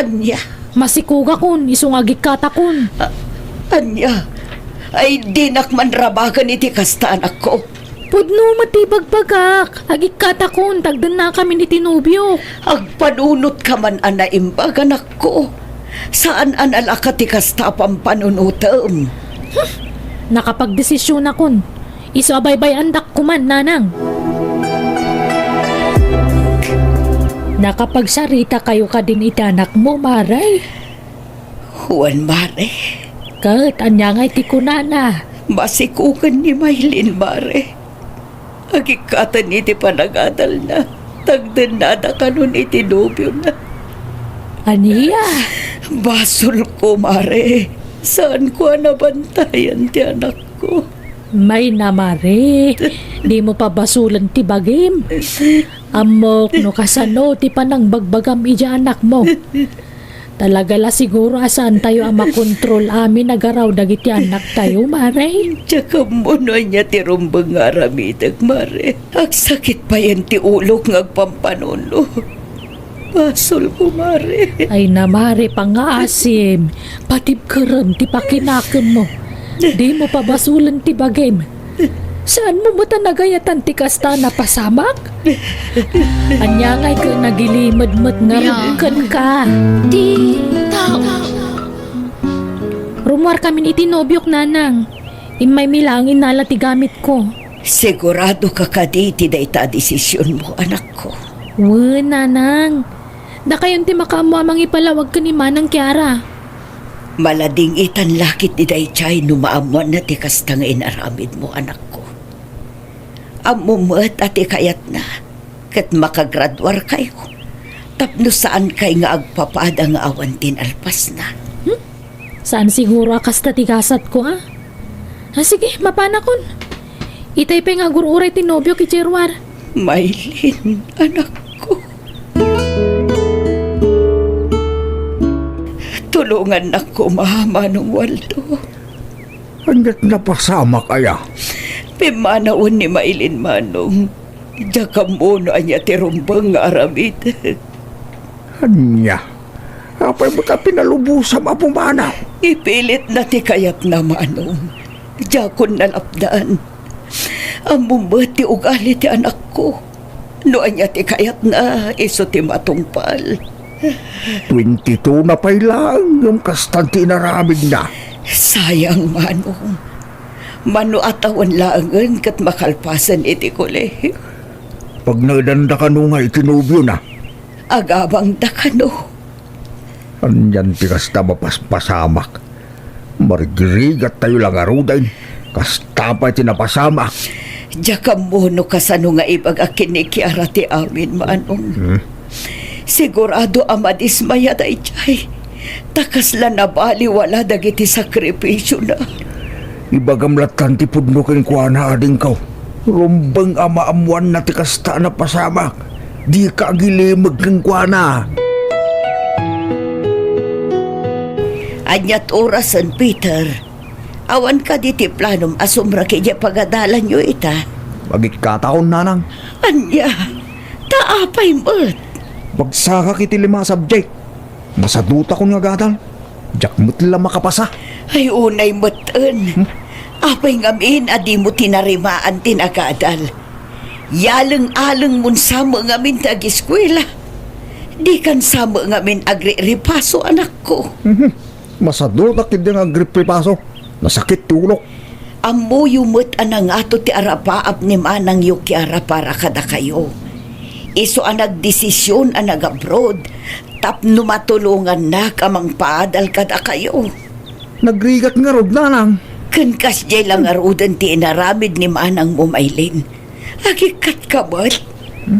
ania? Masikogakon, isu nga agikkatakon. A-, ania? Ay, dinak man rabagen iti kasta, anakko. Pudno met ti ibagbagak. Agikkatakon, tagdennakamin iti nobiok. Agpanunotka man a naimbag, anakko. Saan a nalaka ti kasta a pampanunotem. Hmm. Nakapagdesisionakon. Isu a baybay-andak koman, Nanang. Nakapagsarita kayo kadin iti anakmo, Mare? Wen, Mare. Ket ania ngay ti kunana? Masikogen ni Maylin, Mare. Agikkaten iti panagadalna, tagdennada kanon iti nobiona. Ania? Basolko, Mare. Saanko a nabantayan ti anakko. Mayna, Mare. Dimo pabasolen ti bagim. Ammok no kasano ti panangbagbagam idiay anakmo. Talaga la siguro a saantayo a makontrol amin a garaw dagiti annaktayo, Mare. Diak ammo no ania ti rumbeng nga aramidek, Mare. Agsakit payen ti ulok nga agpampanuno. Basolko, Mare. Ay na, Mare, pangngaasim. Patibkerem ti pakinakemmo. Dimo pabasolen ti bagim. Saanmo met a nagayatan ti kasta a napasamak? Ania ngay ket nagilimedmet ngarud kenka? Di tao. Rummuarkamin iti nobiok, nanang. Immaymi laeng innala ti gamitko. Siguradoka kadi iti dayta a desisionmo, anakko? Wen, nanang. Dakayon ti makaammo a mangipalawag ken ni Manang Kiara. Maladingitan la ketdi daydiay no maammoanna ti kasta nga inaramidmo, anakko. Ammom met a ti kayatna ket makagraduarkayo tapno saankay nga agpapada nga awan ti nalpasna. Hmm? Saan siguro a kasta ti gasatko, a? Ah, sige, mapanakon. Itay pay nga agur-uray ti nobiok idiay ruar. Maylin, anakko. Tulongannak koma, Manong Waldo. Ania't napasamak aya? Pimmanawen ni Maylin, Manong. Diak ammo no ania ti rumbeng nga aramid. Ania? Apay met a pinalubosam a pumanaw? Ipilitna ti kayatna, Manong. Diakon nalapdan. Ammom met ti ugali ti anakko. No ania ti kayatna, isu ti matungpal. Twenty-two na pay laeng ngem kastan ti inaramidna. Sayang, Manong. Mano a tawen laengen ket makalpasen iti kolehiyo. Pagnaedanda kano nga iti nobiona? Agabangda kano? Anian ti kasta mapaspasamak? Marigrigattayo la ngaruden. Kasta pay ti napasamak. Diak ammo no kasano nga ibaga ken ni Kiara ti amin, Manong. Hmm? Sigurado a madismaya daydiay. Ta kasla nabaliwala dagiti sakrifisiona. Ibagam lattan ti pudno kenkuana, adingko. Rumbeng a maammoanna ti kasta a napasamak. Dika agilimeg kenkuana. Ania't orasen, Peter? Awan kadi ti planom a sumrek idiay pagadalanyo ita? Agikkatakon, nanang. Ania? Ta apay met? Agsakak iti lima a subject. Masadutakon nga agadal. Diak met la makapasa. Ay, unay met. Hmm? Apay ngamin a dimo tinarimaan ti nagadal? Yaleng-alengmon sa met ngamin ti agiskuela. Dikan sa met ngamin agri-ripaso, anakko. Mhm. Masadutak ketdi nga agripripaso. Nasakit ti ulok. Ammoyo met a nangato ti arapaap ni manangyo Kiara para kadakayo. Isu a nagdesisyon a nag-abroad tapno matulongannak a mangpaadal kadakayo. Nagrigat ngarud, nanang. Ken kasdiay la ngaruden ti inaramid ni manangmo, Maylin. Agikkatka met. Hmm?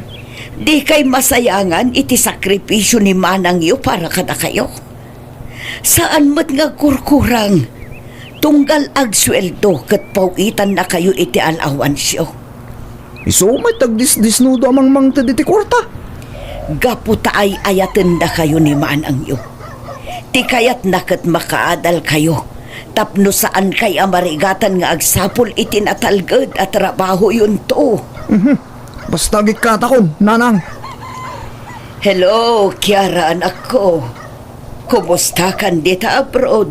Dikay masayangan iti sakripisio ni manangyo para kadakayo. Saan met nga agkurkurang. Tunggal agsueldo ket paw-itannakayo iti alawansyo. Isu met ti agdisdisnudo a mangmangted iti kuarta. Gapu ta ay-ayatendakayo ni manangyo. Ti kayatna ket makaadalkayo tapno saankay a marigatan nga agsapul iti natalged a trabahoyonto. Mhm. Basta agikkatakon, nanang. Hello, Kiara, anakko. Kumustakan dita abroad?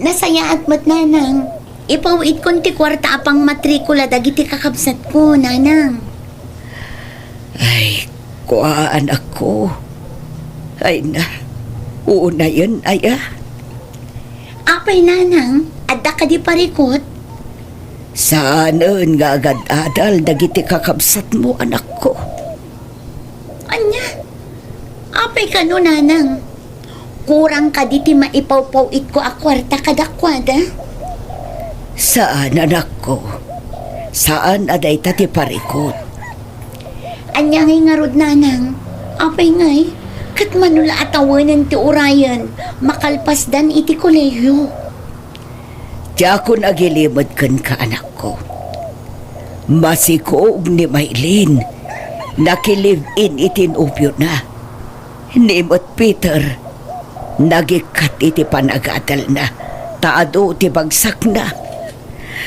Nasayaat met, nanang. Ipaw-itkon ti kuarta a pangmatrikula dagiti kakabsatko, nanang. Ay, kua, anakko. Ay na, unayen aya? Apay, nanang, adda kadi parikut? Saanen nga agad-adal dagiti kakabsatmo, anakko. Ania? Apay kano, nanang? Kurang kadi ti maipaw-paw-itko a kuarta kadakuada? Saan, anakko. Saan a dayta ti parikut. Ania ngay ngarud, nanang? Apay ngay, ket mano la a tawenen ti urayen, makalpasdan iti kolehio. Diakon agilimed kenka, anakko. Masikog ni Maylin, nakilive-in iti nobiona. Ni met Peter, nagikkat iti panagadalna, ta adu ti bagsakna.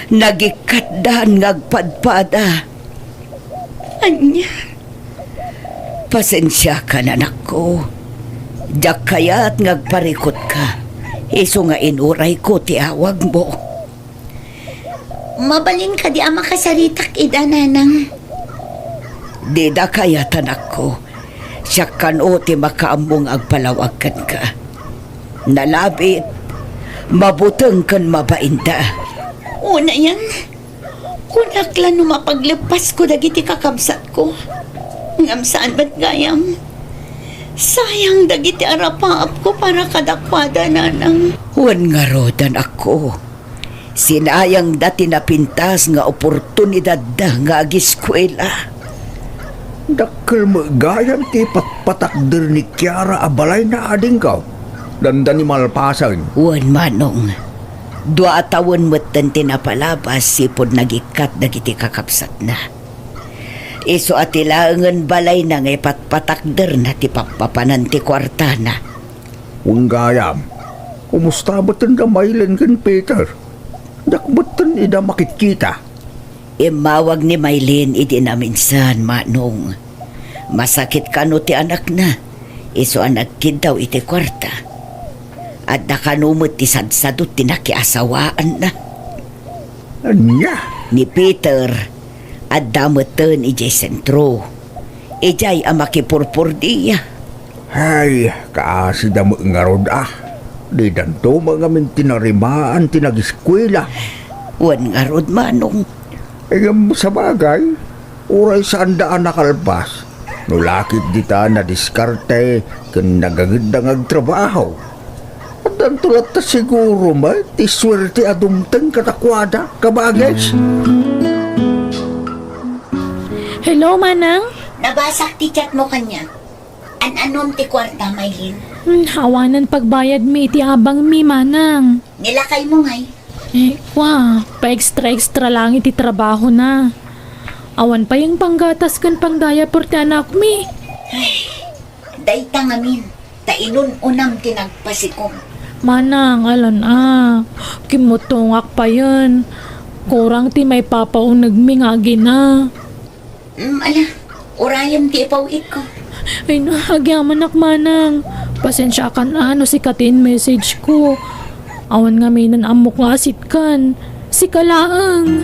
Nagikkatdan nga agpadpada. Ania? Pasensiakan, anakko. Diak kayat nga agparikutka. Isu nga inurayko ti awagmo. Mabalin kadi a makasaritak ida, Nanang? Dida kayat, anakko. Siak kano ti makaammo nga agpalawag kenka. Nalabit, mabuteng ken mabainda. Unayen, kunak la no mapagleppasko dagiti kakabsatko. Ngem saan met gayam. Sayang dagiti arapaapko para kadakuada, Nanang. Wen ngarud, anakko. Sinayangda ti napintas nga oportunidadda nga agiskuela. Dakkel met gayam ti patpatakder ni Kiara a balayna, adingko. Dandani malpasen. Wen, Manong. Dua a tawen metten ti napalabas sipud nagikkat dagiti kakabsatna. Isu a ti laengen balayna nga ipatpatakderna ti pappapanan ti kuartana. Wen gayam, kumusta metten da Maylin ken Peter? Diak metten ida makitkita. Immawag ni Maylin idi naminsan, Manong. Masakit kano ti anakna, isu a nagkiddaw iti kuarta. Adda kano met ti sadsadot ti nakiasawaanna. Ania? Ni Peter, adda metten idiay sentro. Idiay a makipurpordia. Ay, kaasida met ngarud a. Didanto met ngamin tinarimaan ti nagiskuela. Wen ngarud, Manong. Ngem sabagay, uray saanda a nakalpas, no lakip dita nadiskarte ken nagangedda nga agtrabaho. Addanto latta siguro met ti suerte a dumteng kadakuada, kabagis. Hello, Manang? Nabasak ti chat mo kaniak. An-anom ti kuarta, Maylin? Hmm, awanen pagbayadmi iti abangmi, Manang. Nilakaymo ngay? Eh, kwa, pa-extra-extra lang iti trabahona. Awan pay panggatas ken pang-diaper ti anakmi. Ay, dayta ngamin, ta inun-unam ti nagpasikom. Manang, alan a, kimmutongak payen. Kurang ti maipapaunegmi nga agina. Mm, ala, urayem ti ipaw-itko. Ay na, agyamanak, Manang. Pasensiakan a no sika ti in-message ko. Awan ngamin ammok nga asitkan. Sika laeng.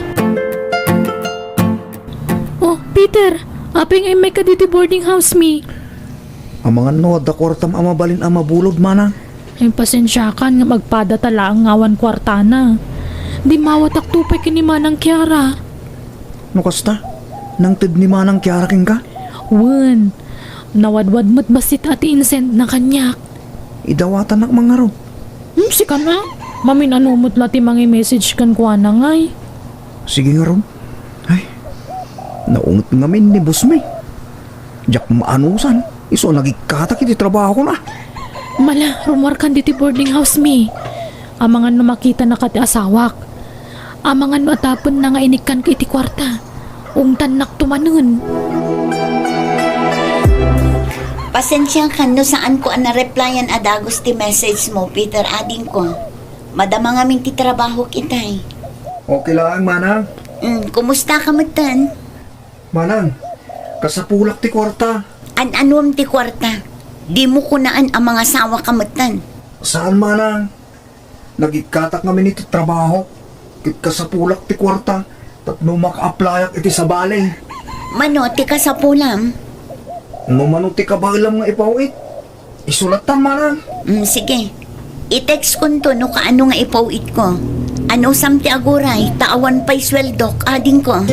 Oh, Peter, apay nga immay ka ditoy boarding house mi? Amangan no adda kuartam a mabalin a mabulod, Manang? Ay, pasensiakan nga agpadata laeng nga awan kuartana. Dimmawatakto pay ken ni Manang Kiara. No kasta, nangted ni Manang Kiara kenka? Wen, nawadwad met bassit a ti insendna kaniak. Idawatannak man ngarud. Hmm, sika na. Mamin-ano met la ti mangi-message kenkuana ngay. Sige ngarud. Ay, naunget ngamin ni boss mi. Diak maanusan, isu a nagikkatak iti trabahona. Mala, rummuarkan ditoy boarding house mi. Amangan no makitanaka ti asawak. Amangan no atapenna nga inikkanka iti kuarta. Ungtannakto manen. Pasensiakan no saanko a nareplyan a dagus ti message mo, Peter, adingko. Madama ngamin ti trabahok itay. Okay laeng, Manang. Mm, kumusta ka metten? Manang, kasapulak ti kuarta. An-anuem ti kuarta? Dimo kunaan a mangasawaka metten. Saan, Manang. Nagikkatak ngamin iti trabaho. Ket kasapulak ti kuarta tapno maka-applyak iti sabali. Mano ti kasapulam? No mano ti kabaelam nga ipaw-it, isu lattan, Manang. Mm, sige. I-text konto no kaano nga ipaw-itko. Anusam ti aguray, ta awan pay sueldok, adingko.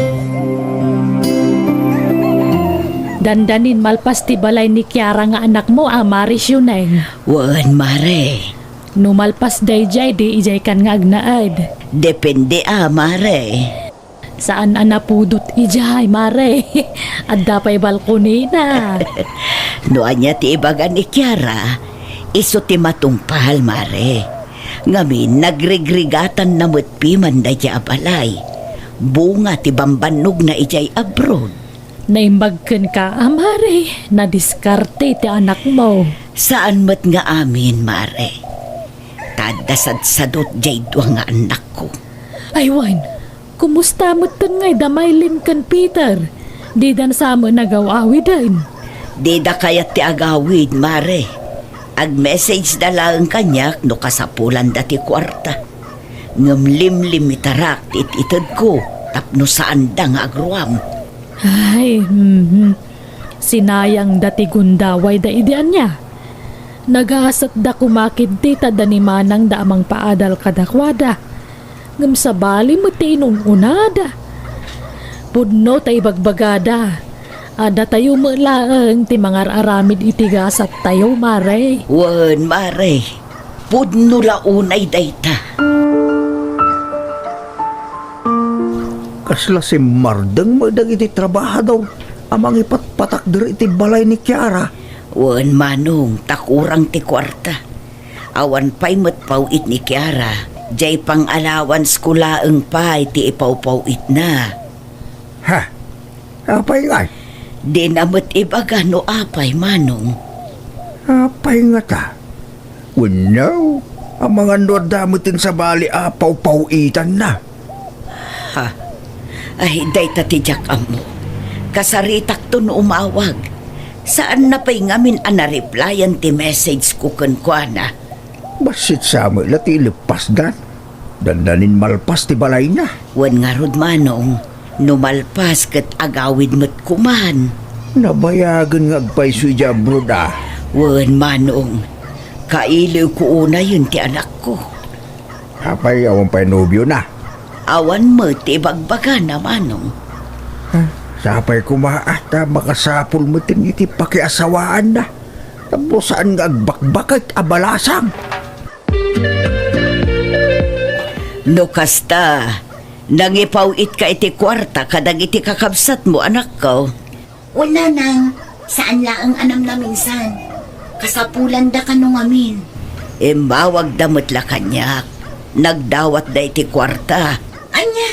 Dandanin malpas ti balay ni Kiara nga anakmo a Mare Siuneng. Wen, Mare. No malpas daydiay, di idiaykan nga agnaed? Depende a, Mare. Saan a napudot idiay, Mare. Adda pay balkonina. No ania ti ibaga ni Kiara, isu ti matungpal, Mare. Ngamin, nagrigrigatanna met piman daydiay a balay. Bunga ti bambannogna idiay abroad. Naimbag kenka a, Mare, nadiskarte ti anakmo. Saan met nga amin, Mare. Ta adda sadsadot diay dua nga annakko. Ay wen, kumusta metten ngay da Maylin ken Peter? Didan sa met nagaw-awiden? Dida kayat ti agawid, Mare. Ag-messageda laeng kaniak no kasapulanda ti kuarta. Ngem limlimitarak ti it-itedko tapno saanda nga agruam. Ay, mhm. Sinayangda ti gundawayda idi ania. Nagasatda koma ketdi ta adda ni manangda a mangpaadal kadakuada. Ngem sabali met ti inun-unada. Pudno ta ibagbagada a datayo met laeng ti mangar-aramid iti gasattayo, Mare. Wen, Mare. Pudno la unay dayta. Kasla simmardeng met dagiti trabahador a mangipatpatakder iti balay ni Kiara. Wen, Manong, ta kurang ti kuarta. Awan pay met paw-it ni Kiara, diay pang-allowance ko laeng pay ti ipawpaw-itna. Ha? Apay ngay? Dina met ibaga no apay, Manong. Apay ngata? Wenno, amangan no adda met ti sabali a pawpaw-itanna. Ha? Ay, dayta ti diak ammo. Kasaritakto no umawag. Saanna pay ngamin a nareplyan ti message ko kenkuana. Bassit sa met la ti ileppasdan. Dandanin malpas ti balayna. Wen ngarud, Manong, no malpas ket agawid met koman. Nabayagen nga agpayso idiay abroad, a. Wen, Manong, kailiwko unayen ti anakko. Apay, awan pay nobiona? Awan met ti ibagbagana, Manong. Ha? Sapay koma, a, ta makasapul met iti pakiasawaanna. Tapno saan nga agbakbaket a balasang. No kasta, nangipaw-itka iti kuarta kadagiti kakabsatmo, anakko? Wen, Nanang, saan laeng a namnaminsan. Kasapulanda kano ngamin. Immawagda met la kaniak. Nagdawatda iti kuarta. Ania?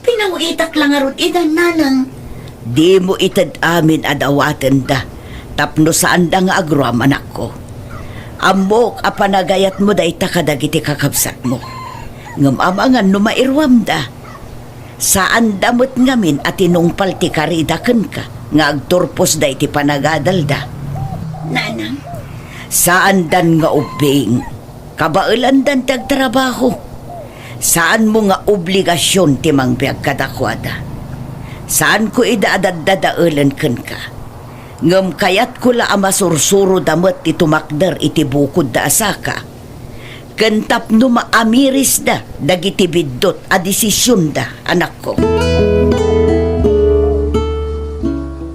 Pinaw-itak la ngarud ida, Nanang. Dimo ited amin a dawatenda, tapno saanda nga agruam, anakko. Ammok a panagayatmo dayta kadagiti kakabsatmo. Ngem amangan no mairuamda. Saanda met ngamin a tinungpal ti karida kenka nga agturposda iti panagadalda. Nanang? Saandan nga ubbing. Kabaelandan ti agtrabaho. Saanmo nga obligasion ti mangbiag kadakuada. Saanko ida a daddadaelen kenka. Ngem kayatko la a masursuroda met ti tumakder iti bukodda a saka, ken tapno maamirisda dagiti biddut a desisionda, anakko.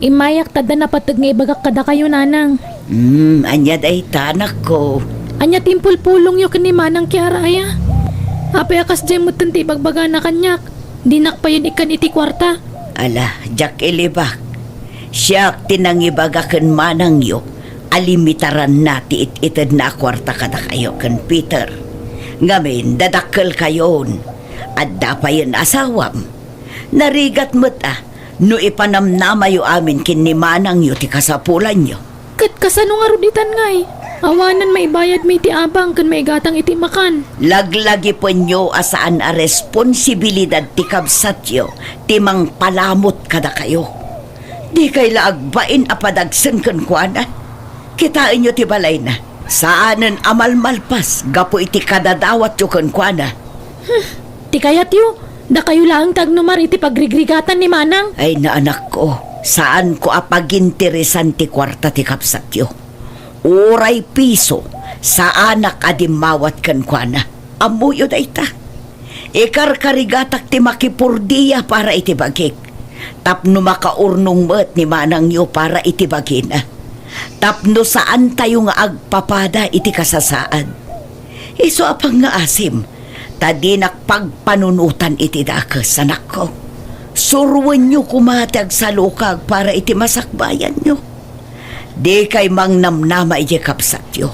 Immayak ta adda napateg nga ibagak kadakayo, Nanang. Hmm, ania dayta, anakko? Ania ti impulpulongyo ken ni Manang Kiara, aya? Apay a kasdiay metten ti ibagbagana kaniak? Dinak payen ikkan iti kuarta. Ala, diak ilibak. Siak ti nangibaga ken manangyo a limitaranna ti it-itedna a kuarta kadakayo ken Peter. Ngamin, dadakkelkayon. Adda payen asawam. Narigat met a no ipanamnamayo amin ken ni manangyo ti kasapulanyo. Ket kasano ngarud itan ngay? Awanen maibayadmi iti abang ken maigatang iti makan. Laglagipenyo a saan a responsibilidad ti kabsatyo ti mangpalamut kadakayo. Dikay la agbain a padagsen kenkuana. Kitaenyo ti balayna. Saanen a malmalpas gapu iti kadadawatyo kenkuana. Hmm, ti kayatyo, dakayo laeng ti agnumar iti pagrigrigatan ni Manang. Ay, naanakko, saanko a paginteresan ti kuarta ti kabsatyo. Uray piso, saanak a dimmawat kenkuana. Ammoyo dayta. Ikarkarigatak ti makipurdia para iti bagik, tapno makaurnong met ni manangyo para iti bagina, tapno saantayo nga agpapada iti kasasaad. Isu a pangngaasim, ta dinak pagpanunotan iti dakes, anakko. Suroenyo koma ti agsalukag para iti masakbayanyo. Dikay mangnamnama idiay kabsatyo.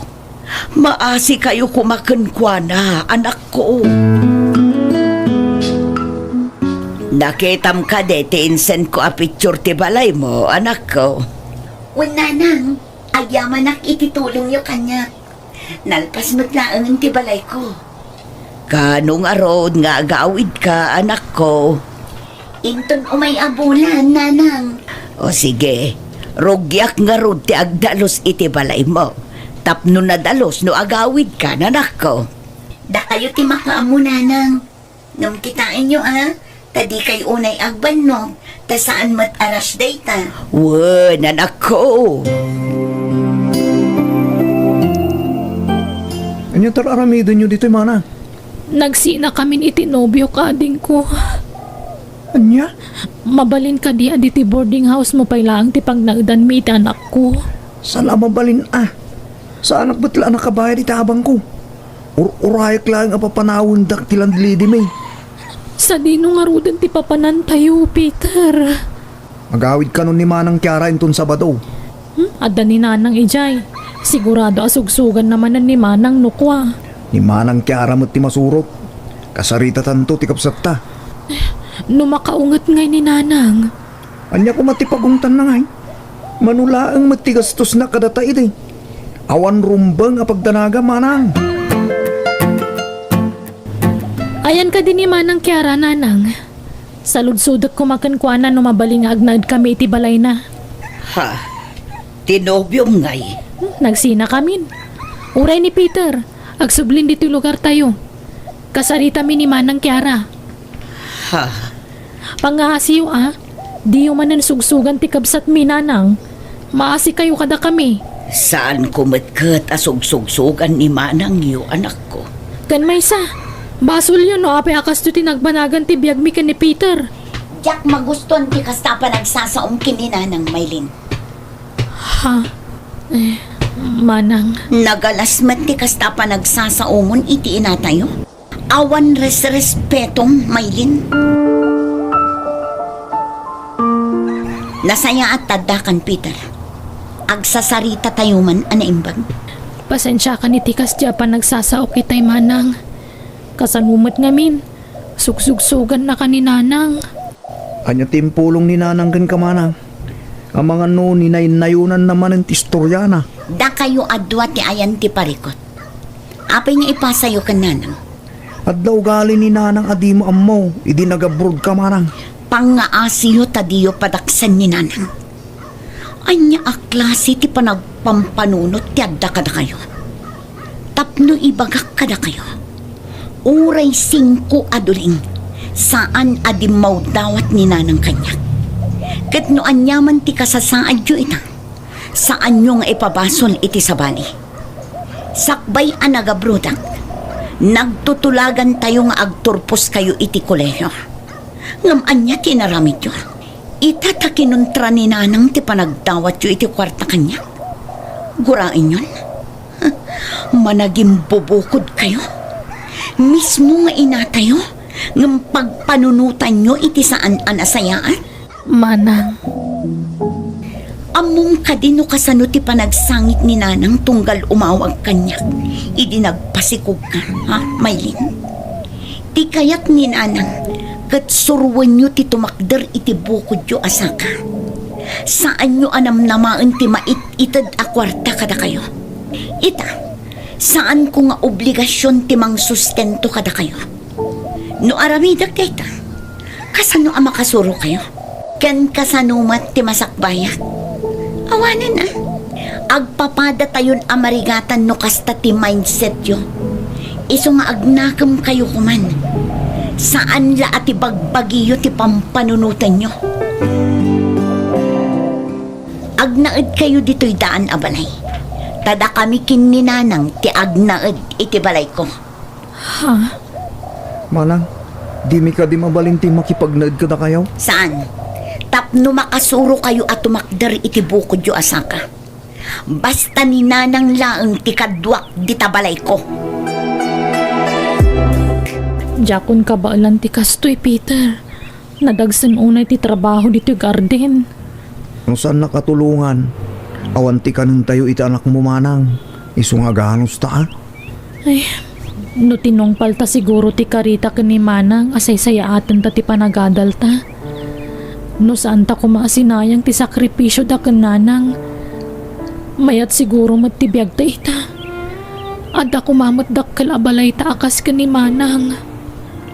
Maasikayo koma kenkuana, anakko. Nakitam kadi ti insendko a picture ti balaymo, anakko? Wen, Nanang, agyamanak iti tulongyo kaniak. Nalpas met laeng ti balayko. Kaano ngarud nga agawidka, anakko? Inton umay a bulan, Nanang. O sige, rugiak ngarud ti agdalus iti balaymo, tapno nadalus no agawidka, anakko. Dakayo ti makaammo, nanang. Ngem kitaenyo, a, ta dikay unay agbannog, ta saan met a rush dayta. Wen, anakko. Ania ti ar-aramidenyo ditoy, mana? Nagsinakamin iti nobiok, adingko. Ania? Mabalin kadi a ditoy boarding house-mo pay laeng ti pagnaedanmi iti anakko? Saan a mabalin a? Saanak met la a nakabayad iti abangko. Ur-urayak laeng a papanawendak ti landlady-mi. Sadino ngaruden ti papanantayo, Peter? Agawid kanon ni Manang Kiara inton Sabado. Hmm? Adda ni Nanang idiay. Sigurado a sugsuganna manen ni Manang no kua. Ni Manang Kiara met ti masurot. Kasaritatanto ti kabsatta. No makaunget ngay ni Nanang. Ania koma ti pagungtanna ngay? Mano laeng met ti gastosna kadata idi. Awan rumbeng a pagdanaga, manang. Ayan kadi ni Manang Kiara, nanang. Saludsodek koma kenkuana no mabalin nga agnaedkami iti balayna. Ha? Ti nobiom ngay? Hmm, nagsinakamin. Uray ni Peter, agsublin ditoy lugartayo. Kasaritami ni Manang Kiara. Ha? Pangaasiyo, a. Diyo manen sugsugan ti kabsatmi, nanang. Maasikayo kadakami. Saanko met ket a sugsugsugan ni manangyo, anakko. Ken maysa, basolyo no apay a kastoy ti nagbanagan ti biagmi ken ni Peter. Diak magustuan ti kasta a panagsasaom ken ni Nanang, Maylin. Ha? Eh, manang. Nagalas met ti kasta a panagsasaomon iti inatayo. Awan resrespetom, Maylin. Nasayaat ta addakan, Peter. Agsasaritatayo man a naimbag. Pasensiakan iti kasdi a panagsasaok itay, manang. Kasano met ngamin, sugsugsugannaka ni nanang. Ania ti impulong ni nanang kenka, manang? Amangan no ninaynayonanna manen ti istoriana. Dakayo a dua ti ayan ti parikut. Apay nga ipasayo ken nanang? Adda ugali ni nanang a dimo ammo idi nagabrodka, manang. Pangngaasiyo ta diyo padaksen ni nanang. Ania a klase ti panagpampanunot ti adda kadakayo? Tapno ibagak kadakayo, uray singko a duling, saan a dimmawdawat ni nanang kaniak. Ket no aniaman ti kasasaadyo ita, saanyo nga ipabasol iti sabali. Sakbay a nagabrodak, nagtutulagantayo nga agturposkayo iti kolehio. Ngem ania ti inaramidyo? Ita ta kinuntra ni nanang ti panagdawatyo iti kuarta kaniak. Guraenyon, managimbubukodkayo. Mismo nga inatayo, ngem pagpanunotanyo iti saan a nasayaat. Manang. Ammom kadi no kasano ti panagsangit ni nanang tunggal umawag kaniak idi nagpasikogka, ha, Maylin? Ti kayat ni nanang, ket suroenyo ti tumakder iti bukodyo a saka. Saanyo a namnamaen ti mait-ited a kuarta kadakayo. Ita, saanko nga obligasion ti mangsustento kadakayo. No aramidek dayta, kasano a makasurokayo? Ken kasano met ti masakbayak? Awanen a. Agpapadatayon a marigatan no kasta ti mindsetyo. Isu nga agnakemkayo koman. Saan la a ti bagbagiyo ti pampanunotenyo. Agnaedkayo ditoy daan a balay. Ta dakami ken ni nanang ti agnaed iti balayko. Ha? Manang, dimi kadi mabalin ti makipagnaed kadakayo? Saan? Tapno makasurokayo a tumakder iti bukodyo a saka. Basta ni nanang laeng ti kaduak dita balayko. Diakon kabaelan ti kastoy, Peter. Nadagsen unay ti trabaho ditoy garden. No saannak a tulongan, awan ti kanentayo iti anakmo, manang. Isu nga aganusta, a. Ay, no tinungpalta siguro ti karita ken ni manang a saysayaatenta ti panagadalta. No saanta koma a sinayang ti sakripisioda ken nanang, mayat siguro met ti biagta ita. Adda koma met dakkel a balayta a kas ken ni manang.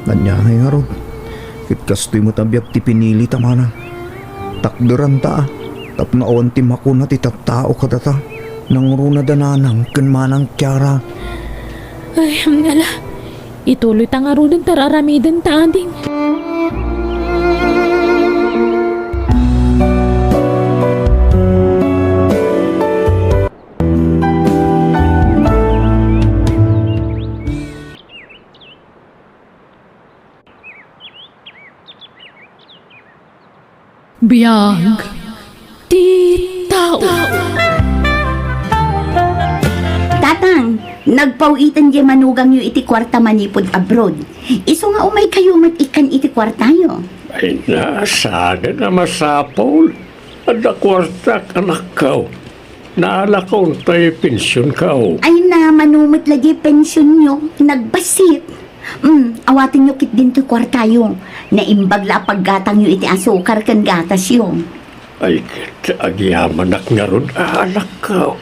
Ania ngay ngarud? Ket kastoy met a biag ti pinilita, manang. Takderanta, a, tapno awan ti makuna ti tattao kadata. Nangruna da nanang ken manang Kiara. Ay, ala, Ituloy ta ngaruden ta ar-aramiden ta ading. Biag ti tao. Tatang, nagpaw-iten diay manugangyo iti kuarta manipud abroad. Isu nga umaykayo met ikkan iti kuartayo. Ay na, saan a masapul. Adda kuartak, anakko. Naalakon tay pensionko. Ay na, mano met la diay pensionyo, nagbassit. Hmm, awatenyo ketdin toy kuartayo. Naimbag la a paggatangyo iti asukar ken gatasyo. Ay ket, agyamanak ngarud, anakko.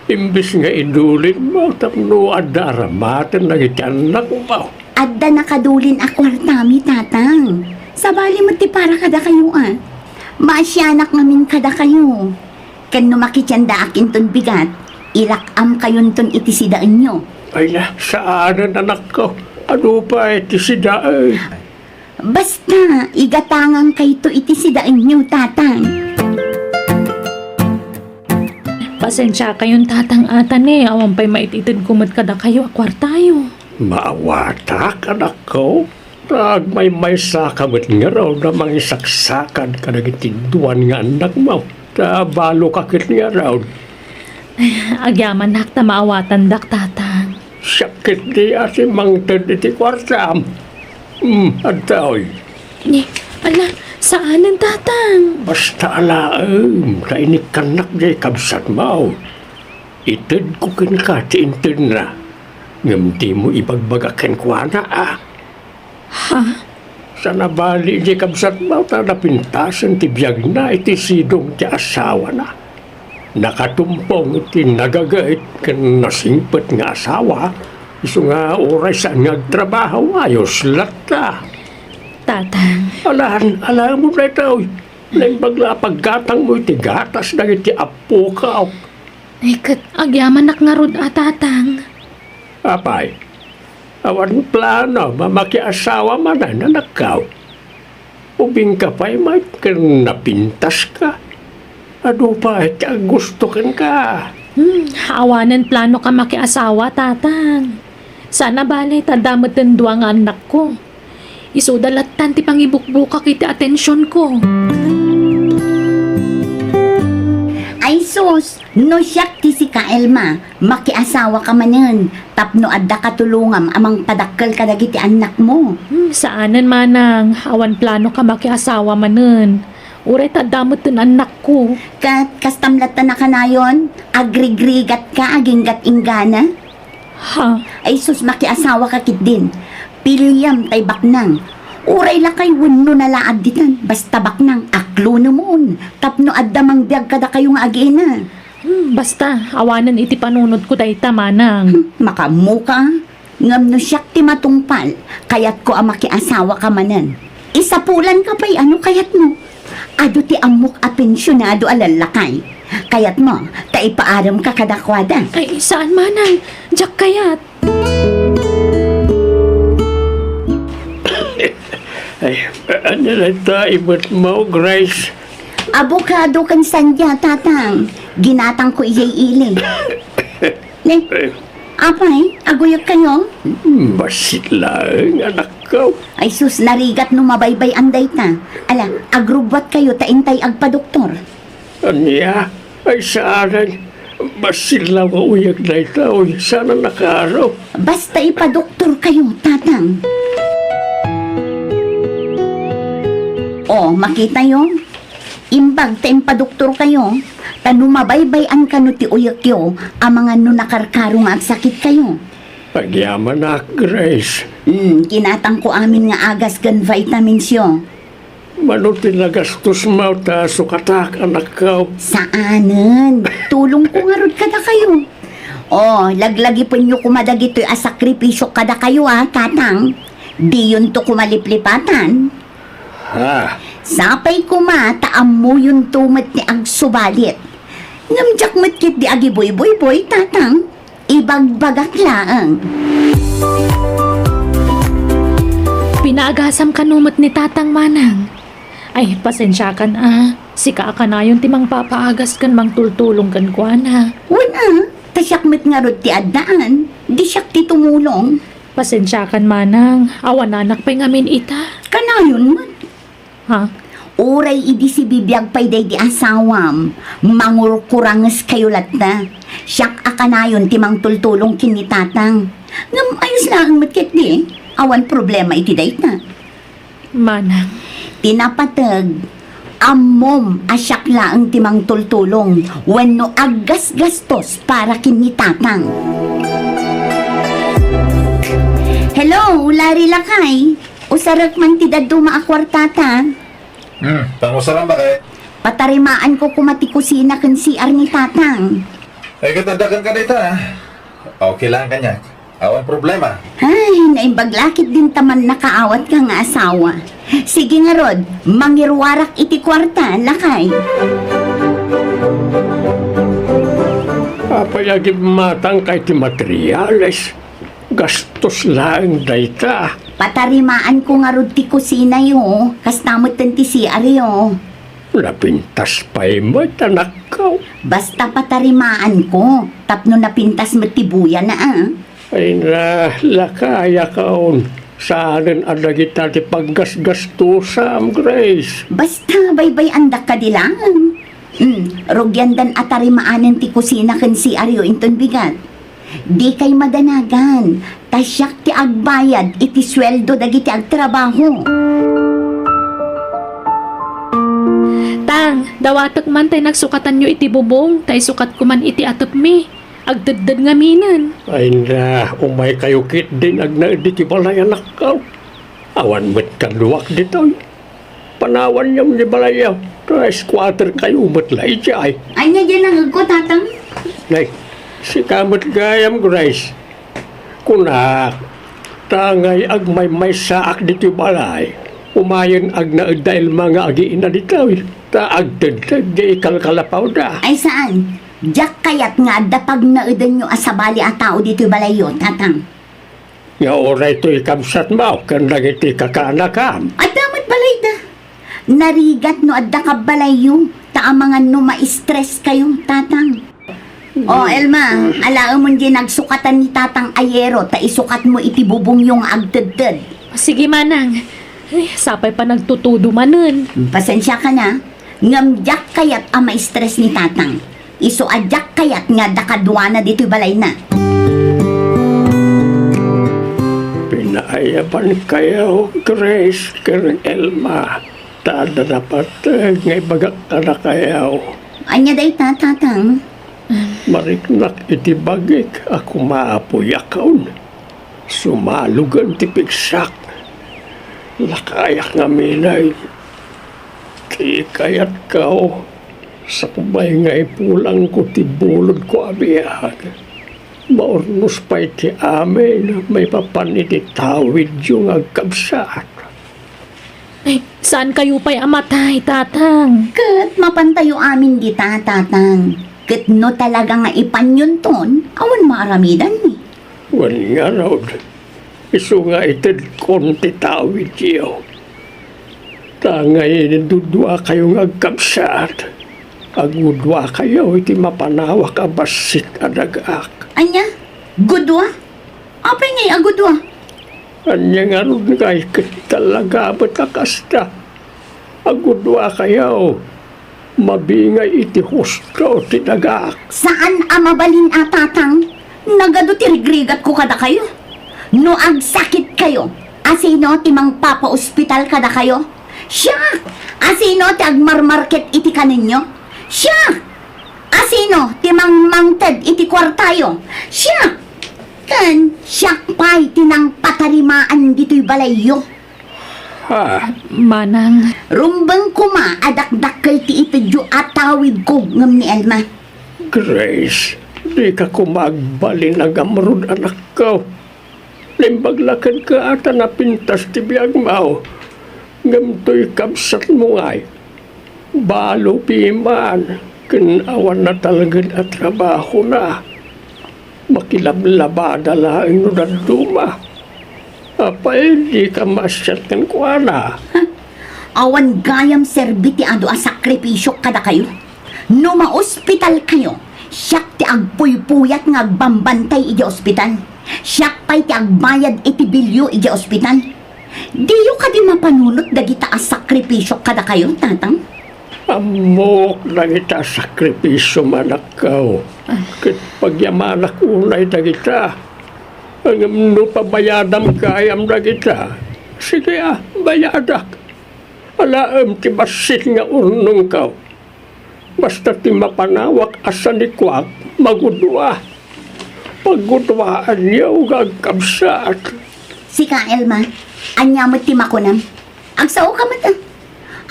Imbes nga idulinmo tapno adda aramaten dagiti annakmo. Adda nakadulin a kuartami, Tatang. Sabali met ti para kadakayo, a. Maasianak ngamin kadakayo. Ken no makitiendaak inton bigat, ilak-amkayonton iti sidaenyo. Ay na, saanen, anakko. Adu pay ti sidaen? Basta, igatangankayto iti sidaenyo, Tatang. Pasensiakayon, Tatang, a ta ne, awan pay maititedko met kadakayo a kuartayo. Maawatak, anakko. Ta agmaymaysaka met ngarud a mangisaksakad kadagiti duan nga annakmo. Ta baloka ket ngarud. Agyamanak ta maawatandak, Tatang. Siak ketdi a simmangted iti kuartam. Hmm, adtoy. Ni, ala, saanen, Tatang. Basta alaem, ta inikkannak diay kabsatmo. Itedko kenka ti intedna, ngem dimo ibagbaga kenkuana, a. Ha? Saan a bali diay kabsatmo ta napintasen ti biagna iti sidong ti asawana. Nakatumpong iti nagagait ken nasingpet nga asawa, isu nga uray saan nga agtrabaho, ayos latta. Tatang. Alan, alanmo daytoy. Naimbag la a paggatangmo iti gatas dagiti appokaw. Ay, ket agyamanak ngarud a, Tatang. Apay, awan plano a makiasawa manen, anakko? Ubingka pay met ken napintaska. Adu pay ti aggusto kenka. Hmm, awanen planoak a makiasawa, Tatang. Saan a bale ta adda metten dua nga annakko. Isuda lattan ti pangibukbukak iti atensionko. Ay sus, no siak ti sika, Elma, makiasawaka manen tapno adda katulongam a mangpadakkel kadagiti annakmo. Hmm, saanen, manang, awan planoak a makiasawa manen. Uray ta adda metten annakko. Ket kastam lattan a kanayon, agrigrigatka aginggat inggana? Ha? Ay sus, makiasawaka ketdin. Piliam tay baknang. Uray lakay wenno nalaad ditan, basta baknang, aklonemon tapno adda mangbiag kadakayo nga agina. Hmm, basta, awanen iti panunotko dayta, manang. Hmm, makaammoka. Ngem no siak ti matungpal, kayatko a makiasawaka manen. Isapulanka pay a no kayatmo. Adu ti ammok a pensionado a lallakay. Kayatmo, ta ipaaremka kadakuada. Ay, saan, manang. Diak kayat. Ay, ania dayta ibetmo, Grace? Abokado ken sandia, Tatang. Ginatangko idiay ili. Ne? Apay, aguyekkayo? Hmm, bassit laeng, anakko. Ay sus, narigat no mabaybay-an dayta. Ala, agrubbuatkayo ta intay agpadoktor. Ania? Ay, saanen. Bassit laeng nga uyek dayta, oy, saan a nakaaro. Basta ipadoktorkayo, Tatang. O, makitayo? Imbag ta impadoktorkayo, ta no mabaybay-an kano ti uyekyo, amangan no nakarkaro nga agsakitkayo. Agyamanak, Grace. Hmm, ginatangko amin nga agas ken vitaminsyo. Mano ti nagastosmo ta sukatak, anakko? Saanen. Tulongko ngarud kadakayo. O, laglagipenyo koma dagitoy a sakripisio kadakayo, a, Tatang. Diyonto koma liplipatan. Ha? Sapay koma ta ammoyonto met ti agsubalit. Ngem diak met ketdi agibuyboyboy, Tatang. Ibagbagak laeng. Pinaagasam kano met ni Tatang, Manang. Ay, pasensiakan a. Sika a kanayon ti mangpapaagas ken mangtultulong kenkuana. Wen a, ta siak met ngarud ti addaan. Di siak ti tumulong. Pasensiakan, Manang. Awananak pay ngamin ita. Kanayon met. Ha? Uray idi sibibiag pay daydi asawam, mangurkurangeskayo latta. Siak a kanayon ti mangtultulong ken ni Tatang. Ngem ayos laeng met ketdi, awan problema iti dayta. Manang. Ti napateg, ammom a siak laeng ti mangtultulong wenno aggasgastos para ken ni Tatang. Hello, Larry Lakay. Usarek man ti dadduma a kuartata. Hmm, pangusaran, bakit? Patarimaanko koma ti kusina ken C R ni Tatang. Ay, ket adda kenka dayta, ah. Okay lang kaniak. Awan problema. Ay, naimbag la ketdin ta mannakaawat ka nga asawa. Sige ngarud, mangiruarak iti kuarta, lakay. Apay a gimmatangka iti materiales? Gastos laeng dayta. Patarimaanko ngarud ti kusinayo, kasta metten ti C R yo. Napintas pay met, anakko. Basta patarimaanko, tapno napintas met ti buyana, a. Ay na, lakayakon, saanen a dagita ti paggasgastosam, Grace. Basta baybay-andak kadi laeng. Hmm, rugiandan a tarimaanen ti kusina ken C R yo inton bigat. Dikay madanagan, ta siak ti agbayad iti sueldo dagiti agtrabaho. Tang, dawatek man tay nagsukatanyo iti bubong, ta isukatko man iti atepmi. Agtedded ngaminen. Ay na, umaykayo ketdin agnaed iti balay, anakko. Awan met kaduak ditoy. Panawanyo ni balayyo, ta squatter kayo met la idiay. Ania diay nangegko, Tatang? Nay, sika met gayam, Grace. Kunak, ta ngay agmaymaysaak ditoy balay, umayen agnaed da Elma nga agiina ditoy, ta agtedded diay kalkalapawda. Ay saan, diak kayat nga adda pagnaedanyo a sabali a tao ditoy balayyo, Tatang. Nga uray toy kabsatmo ken dagiti kakaanakam. Adda met balayda. Narigat no adda kabbalayyo, ta amangan no ma-stress kayo, Tatang. O, Elma, alaemon diay nagsukatan ni Tatang a yero ta isukatmo iti bubongyo nga agtedded. Sige, Manang. Ay, sapay panagtutudo manen. Pasensiakan a. Ngem diak kayat a ma-stress ni Tatang. Isu a diak kayat nga adda kaduana ditoy balayna. Pinaayabankayo, Grace ken Elma, ta adda napateg nga ibagak kadakayo. Ania dayta, Tatang? Mariknak iti bagik a kumaapoyakon. Sumalogen ti pigsak. Lakayak ngamin a ti kayatko, sakbay nga ipulangko ti bulodko a biag, maurnos pay ti amin maipapan iti tawidyo nga agkabsat. Ay, saan kayo pay a matay, Tatang? Ket mapantayo amin dita, Tatang. Ket no talaga nga ipanyonton, awan maaramidanmi. Wen ngarud, isu nga itedkon ti tawidyo. Ta ngay duduakayo nga agkabsat, agguduakayo iti mapanawak a bassit a dagak. Ania? Gudua? Apay ngay a gudua? Ania ngarud ngay ket talaga met a kasta? Agguduakayo, mabingay iti husto ti dagak. Saan a mabalin a, Tatang? Nagadu ti rigrigatko kadakayo. No agsakitkayo, asino ti mangpapaospital kadakayo? Siak! Asino ti agmarmarket iti kanenyo? Siak! Asino ti mangmangted iti kuartayo? Siak! Ken siak pay ti nangpatarimaan ditoy balayyo. Ha? Manang. Rumbeng koma a dakdakkel ti itedyo a tawidko ngem ni Elma. Grace, dika koma agbalin a ngamrud, anakko. Naimbag la kenka ta napintas ti biagmo, ngem toy kabsatmo ngay, balo piman ken awan natalged a trabahona. Makilablabada laeng no dadduma. Apay, dika maasiat kenkuana? Awan gayam serbi ti adu a sakrifisiok kadakayo. No maospitalkayo, siak ti agpuypuyat nga agbambantay idiay ospital. Siak pay ti agbayad iti bilio idiay ospital. Diyo kadi mapanunot dagita a sakrifisiok kadakayo, Tatang? Ammok dagita a sakrifisiom, anakko. Ket pagyamanak unay dagita. Ngem no pabayadam gayam dagita, sige a, bayadak. Alaem ti bassit nga urnongko. Basta ti mapanawak a sanikuak, magudua. Pagguduaanyo nga agkabsat. Sika, Elma, ania met ti makunam? Agsaoka met, a.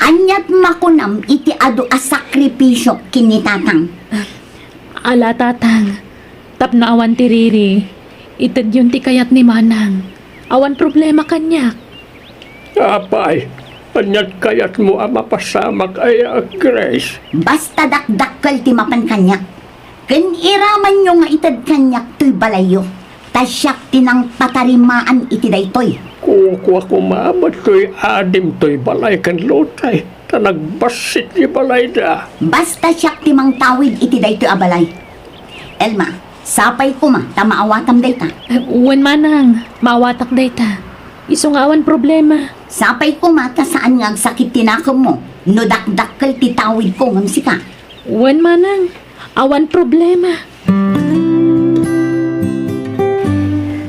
Ania ti makunam iti adu a sakrifisiok ken ni Tatang? Ala, Tatang, tapno awan ti riri, itedyon ti kayat ni Manang. Awan problema kaniak. Apay, ania't kayatmo a mapasamak aya, Grace? Basta dakdakkel ti mapan kaniak. Ken iramanyo nga ited kaniak toy balayyo, ta siak ti nangpatarimaan iti daytoy. Kukua koma met toy adim toy balay ken lotay, ta nagbassit ti balayda. Basta siak ti mangtawid iti daytoy a balay. Elma, sapay koma ta maawatam dayta. Eh, wen, Manang, maawatak dayta. Isu nga awan problema. Sapay koma ta saan nga agsakit ti nakemmo no dakdakkel ti tawidko ngem sika. Wen, Manang, awan problema.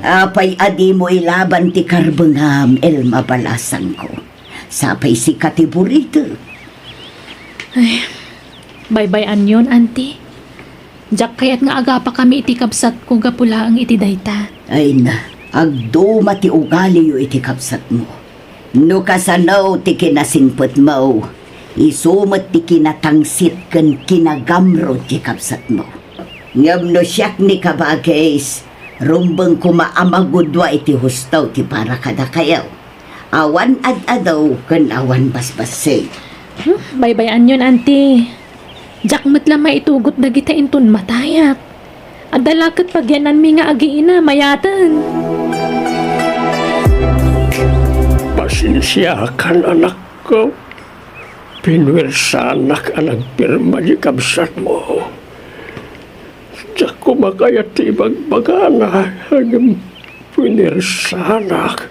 Apay a dimo ilaban ti karbengam, Elma, balasangko? Sapay sika ti buritek. Ay, baybay-anyon, Auntie. Diak kayat nga agapakami iti kabsatko gapu laeng iti dayta. Ay na, agduma ti ugaliyo iti kabsatmo. No kasano ti kinasingpetmo, isu met ti kinatangsit ken kinagamrod ti kabsatmo. Ngem no siak ni kabagis, rumbeng koma a magudua iti husto ti para kadakayo. Awan ad-adu ken awan basbassit. Hmm, baybay-anyon, Auntie. Diak met la maitugot dagita inton matayat. Adda la ket pagiyananmi nga agiina, mayaten. Pasensiakan, anakko. Pinuersanak a nagpirma ti kabsatmo. Diak koma kayat ti ibagbagana, ngem pinuersanak.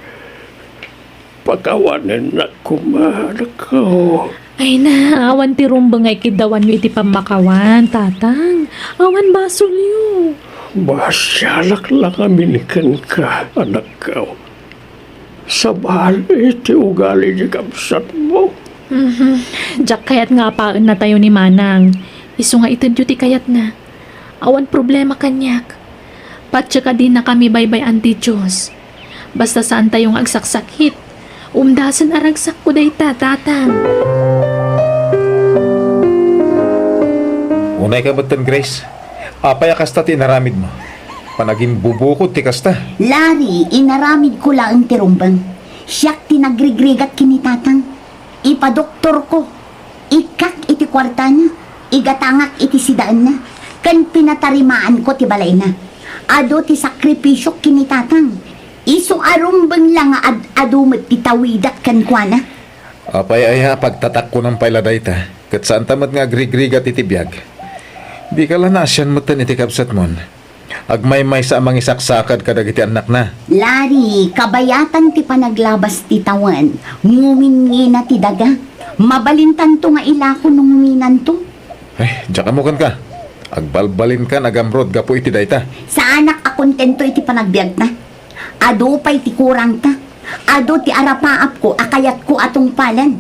Pakawanennak koma, anakko. Ay na, awan ti rumbeng nga ikiddawanyo iti pammakawan, Tatang. Awan basolyo. Maasianak la ngamin kenka, anakko. Sabali ti ugali ti kabsatmo. Mhm. Diak kayat nga apaennatayo ni Manang. Isu nga itedyo ti kayatna. Awan problema kaniak. Patse kadinakami baybay-an ti Dios. Basta saantayo nga agsaksakit. Umdasen a ragsakko dayta, Tatang. Unayka metten, Grace. Apay a kasta ti inaramidmo? Panagimbubukod ti kasta. Larry, inaramidko laeng ti rumbeng. Siak ti nagrigrigat ken ni Tatang. Ipadoktorko. Ikkak iti kuartana, igatangak iti sidaenna, ken pinatarimaanko ti balayna. Adu ti sakrifisiok ken ni Tatang. Isu a rumbeng la nga ad-adu met ti tawidak kenkuana. Apay aya, pagtatakkonam pay la dayta, ket saanta met nga agrigrigat iti biag. Dika la naasian metten iti kabsatmon. Agmaymaysa a mangisaksakad kadagiti annakna. Larry, kabayatan ti panaglabas ti tawen. Nguminngina ti daga. Mabalintanto nga ilako no nguminanto. Ay, diak ammo kenka. Agbalbalinkan a gamrod gapu iti dayta. Saanak a kontento iti panagbiagta. Adu pay ti kurangta. Adu ti arapaapko a kayatko a tungpalen.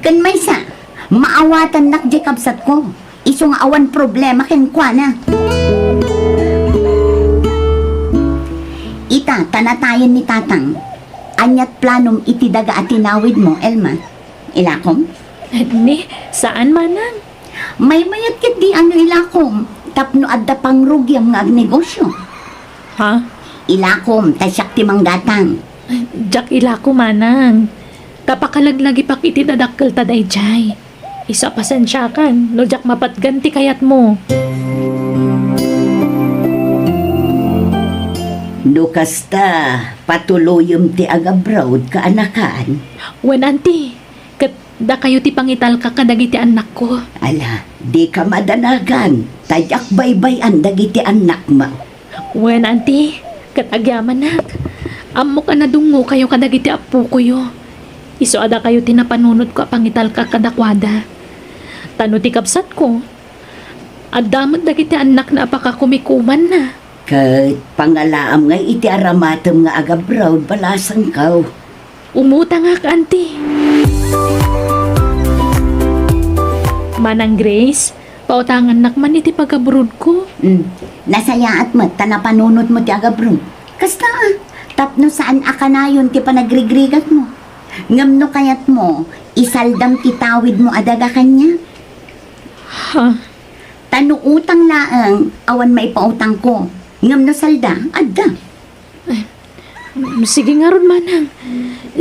Ken maysa, maawatannak diay kabsatko. Isu nga awan problema kenkuana. Ita, ta natayen ni Tatang. Ania't planom iti daga a tinawidmo, Elma? Ilakom? Ni, saan, Manang? Maymayat ketdi a no ilakom, tapno adda pangrugiam nga agnegosyo. Ha? Ilakom, ta siak ti manggatang. Diak ilako, Manang. Ta pakalaglagipak iti dadakkelta daydiay. Isu a pasensiakan no diak mapatgan ti kayatmo. No Kasta, patuloyem ti agabroad, kaanakan? Wen, Auntie, ket dakayo ti pangitalka kadagiti annakko. Ala, dika madanagan, ta diak baybay-an dagiti annakmo. Wen, Auntie, ket agyamanak, ammok a nadungngokayo kadagiti appokoyo. Isu a dakayo ti napanunotko a pangitalka kadakuada. Ta no ti kabsatko, adda met dagiti annakna a pakakumikumanna. Ket pangalaam ngay iti aramatem nga agabroad, balasangko. Umutangak, Auntie. Manang Grace, pautangannak man iti pagabroadko. Hmm. Nasayaat met ta napanunotmo ti agabroad. Kasta, tapno saan a kanayon ti panagrigrigatmo. Ngem no kayatmo, isaldam ti tawidmo a daga kaniak. Ha? Ta no utang laeng, awan maipautangko. Ngem no salda, adda. Ay, mm, sige ngarud, manang.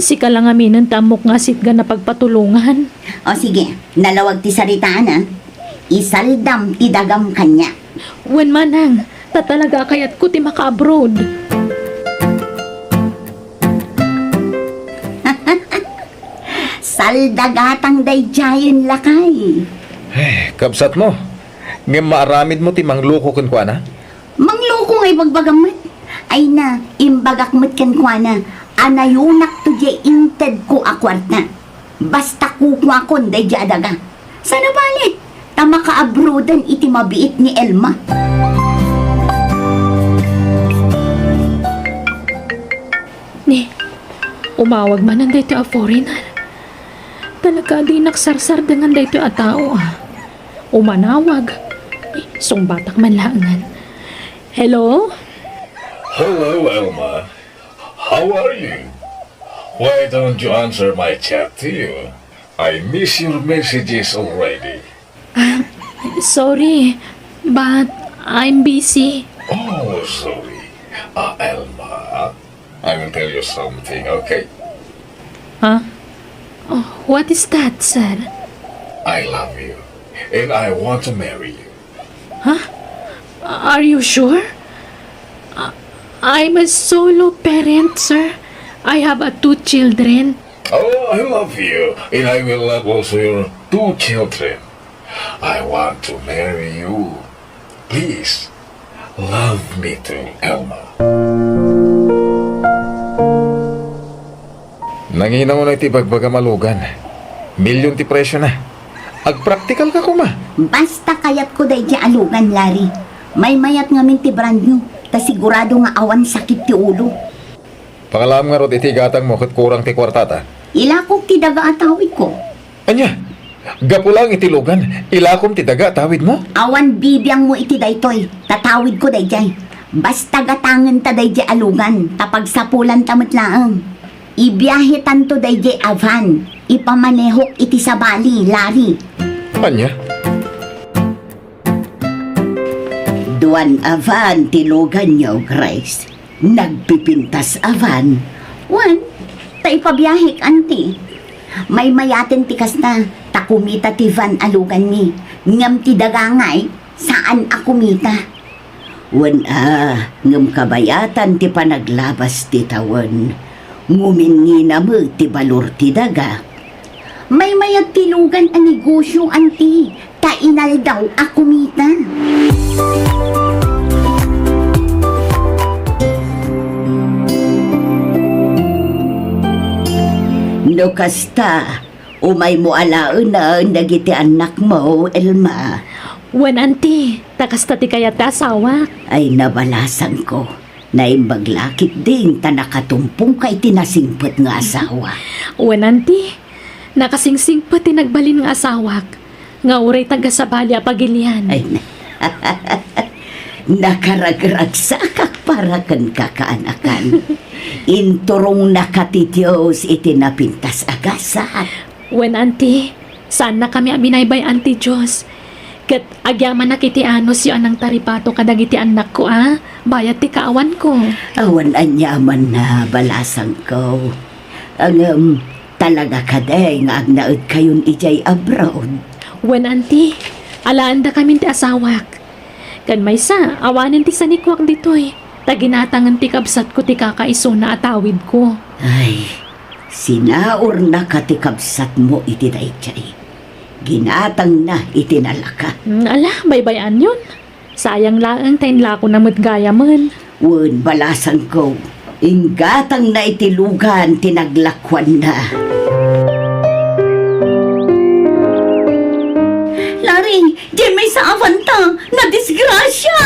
Sika la ngaminen ti ammok nga sitgan a pagpatulongan. O sige, nalawag ti saritaana. Isaldam ti dagam kaniak. Wen, manang, ta talaga a kayatko ti maka-abroad. Salda gatang daydiayen, lakay. Eh, kabsatmo, ngem maaramidmo ti mangloko kenkuana? Mangloko nga ibagbagam met. Ay na, imbagak met kenkuana a nayonakto diay intedko a kuarta. Basta kukuakon daydiay a daga. Saan a bale, ta makaabroaden iti mabiit ni Elma. Ni, umawag manen daytoy a foreigner. Talaga a dinak sarsardengan daytoy a tao, a. Umanawag. Ni, sungbatak man laengen. Hello? Hello, Elma. How are you? Why don't you answer my chat to you? I miss your messages already. Ah, sorry, but I'm busy. Oh, sorry. Uh, Elma, I will tell you something, okay? Huh? Oh, what is that, sir? I love you, and I want to marry you. Huh? Are you sure? Uh, I'm a solo parent, sir. I have a two children. Oh, I love you, and I will love also your two children. I want to marry you. Please, love me too, Elma. Nangina mo na iti bagbagam a lugan. Milyon ti presyo na. Agpraktikal ka koma. Basta kayatko daydiay a lugan, Larry. Maymayat ngamin ti brand new, ta sigurado nga awan sakit ti ulo. Pangalaam ngarud iti igatangmo ket kurang ti kuartata. Ilakok ti daga a tawidko. Ania? Gapu laeng iti lugan, ilakom ti daga a tawidmo? Awan bibiangmo iti daytoy, tatawidko daydiay. Basta gatangenta daydiay a lugan, ta pagsapulanta met laeng. Ibiahetanto daydiay a van, ipamanehok iti sabali, Larry. Ania? Duan a van ti luganyo, Grace. Nagpipintas a van. Wen, ta ipabiahek, Auntie. Maymayaten ti kasta, ta kumita ti van a luganmi. Ngem ti daga ngay, saan a kumita. Wen a, ngem kabayatan ti panaglabas ti tawen. Nguminngina met ti balor ti daga. Maymayat ti lugan a negosyo, Auntie, ta inaldaw a kumita. No kasta, umaymo alaen dagiti annakmo, Elma. Wen, Auntie, ta kasta ti kayat ti asawak. Ay, nabalasangko. Naimbag la ketdin ta nakatumpongka iti nasingpet nga asawa. Wen, Auntie, nakasingsingpet ti nagbalin nga asawak, nga uray taga-sabali a pagilian. Ay, na-, nakaragragsakak para kenka, kaanakan. Inturongnaka ti Dios iti napintas a gasat. Wen, Auntie, saannakami a binaybay-an ti Dios. Ket agyamanak iti anusyo a nangtaripato kadagiti annakko a bayat ti kaawanko. Awan aniamanna, balasangko. Ngem, talaga kadi nga agnaedkayon idiay abroad? Wen, Auntie, alaendakamin ti asawak. Ken maysa, awanen ti sanikuak ditoy. Ta ginatangen ti kabsatko ti kakaisuna a tawidko. Ay, sinaurnaka ti kabsatmo iti daydiay. Ginatangna iti nalaka. Mm, ala, baybay-anyon. Sayang laeng ta inlakona met gayamen. Wen, balasangko, inggatangna iti lugan ti naglakuanna. Larry, diay maysa a van ta, nadisgrasia!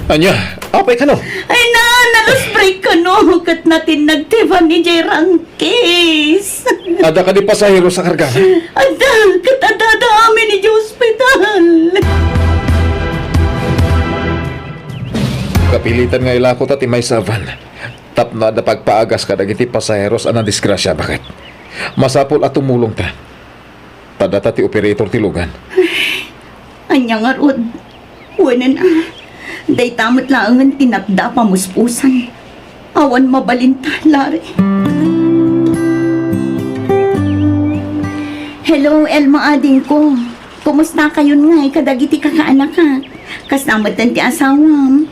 Ania? Apay kano? Ay na, na-loose brake kano, ket natinnag ti van idiay rangkis. Adda kadi pasahero sa karga? Adda, ket adda, adda amin idiay ospital. Kapilitan nga ilako ta ti maysa a van. Tapno adda pagpaagas kadagiti pasaheros a nadisgrasia, baket. Masapul a tumulongta. Ta data ti operator ti lugan. Ania ngarud? Wen a, dayta met laengen ti natda a pamuspusan. Awan mabalinta, Larry. Hello, Elma adingko. Kumustakayon ngay kadagiti kakaanakak? Kasta metten ti asawam?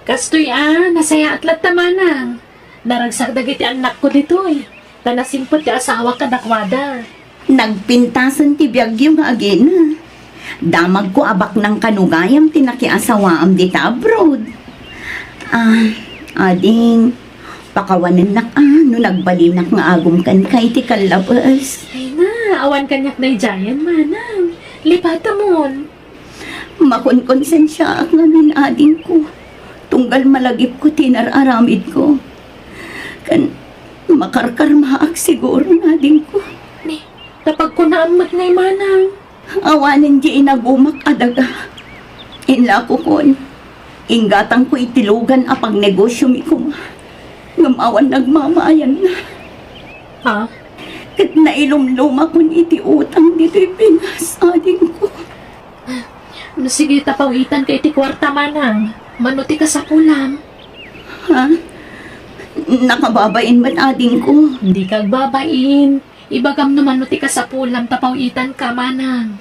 Kastoy a, nasayaat latta, manang. Naragsak dagiti annakko ditoy, ta nasimpet ti asawak kadakuada. Nagpintasen ti biagyo nga agina. Damagko a baknang kano gayam ti nakiasawaam dita abroad. Ah, ading, pakawanennak a no nagbalinak nga agum kenka iti kallabes. Ay na, awan kaniak daydiayen, manang. Lipatamon. Makonkonsensiaak ngamin, adingko, tunggal malagipko ti inar-aramidko. Ken makarkarmaak siguro, adingko. Ni, ta pagkunaam met ngay, manang. Awanen di inagumak a daga. Inlakokon, inggatangko iti lugan a pagnegosiomi koma. Ngem awan nagmamaayanna. Ha? Ket nailumlumakon iti utang ditoy Pinas, adingko. Sige, ta paw-itanka iti kuarta, manang. Mano ti kasapulam? Ha? Nakababain met, adingko. Dika agbabain. Ibagam no mano ti kasapulam ta paw-itanka, manang.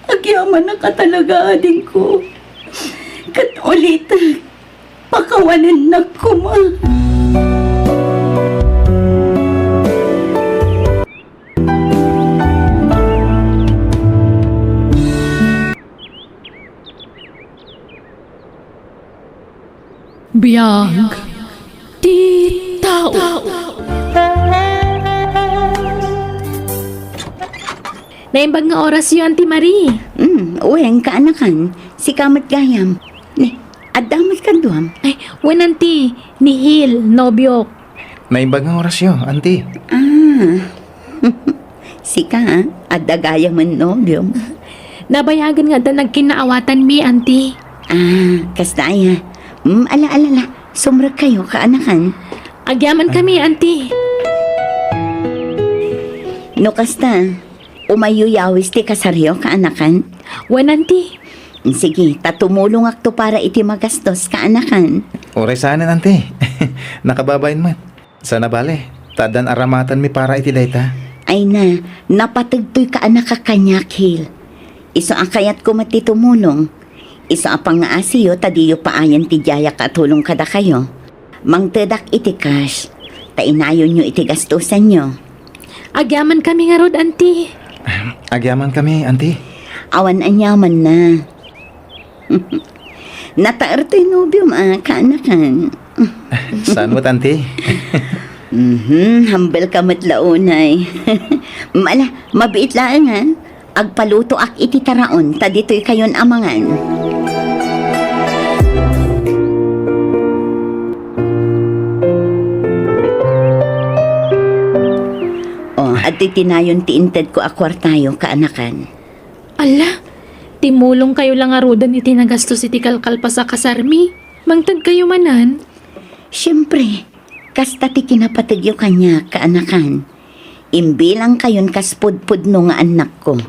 Agyamanak a talaga, adingko. Ket ulitek, pakawanennak koma. Biag ti tao. Naimbag nga orasyo, Auntie Marie. Mm, wen, kaanakan. Sika met gayam. Ni, adda met kaduam? Ay, wen, Auntie. Ni Hil, nobiok. Naimbag nga orasyo, Auntie. Ah. Sika, ah? Adda gayamen nobiom? Nabayagen nga adda nagkinnaawatanmi, Auntie. Ah, kasta aya. Mm, ala, ala, ala. Sumrekkayo, kaanakan. Agyamankami, Auntie. No kasta, umayyo yawis ti kasaryo, kaanakan? Wen, Auntie. Sige, ta tumulongakto para iti magastos, kaanakan. Uray saanen, Auntie. Nakababain met. Sana bale, ta addan aramatenmi para iti dayta. Ay na, napategtoy kaanakak kaniak, Hil. Isu a kayatko met ti tumulong. Isu a pangngaasiyo ta diyo paayen ti diayak a tulong kadakayo. Mangtedak iti cash, ta inayonyo iti gastosanyo. Agyamankami ngarud, Auntie. Agyamankami, Auntie. Awan aniamanna. Nataer toy nobiom a kaanakan. Saan met, Auntie? Mhm, humble ka met la unay. Ala, mabiit laeng, ha? Agpalutoak iti taraon ta ditoykayon a mangan. O, adtoy tinayon ti intedko a kuartayo, kaanakan. Ala, timulongkayo la ngaruden iti nagastos iti kalkalpas a kasarmi. Mangtedkayo manen? Siempre, kasta ti kinapategyo kaniak, kaanakan. Imbilangkayon kas pudpudno nga annakko.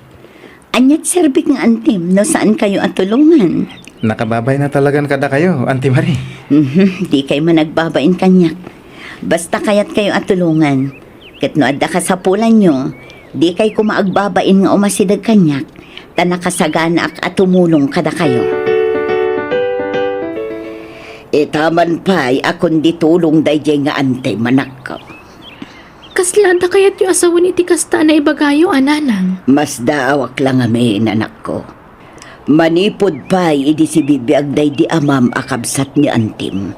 Ania ti serbik nga antim no saankayo a tulongan? Nakababain a talagan kadakayo, Auntie Marie. Mhm, dikay managbabain kaniak. Basta kayatkayo a tulongan. Ket no adda kasapulanyo, dikay koma agbabain nga umasideg kaniak, ta nakasaganaak a tumulong kadakayo. Ita man pay a kundi tulong daydiay nga antim, anakko. Kasla adda kayatyo a sawen iti kasta a naibagayo a nanang? Masdaawak la ngamin, anakko. Manipud pay idi sibibiag daydi amam a kabsat ni antim,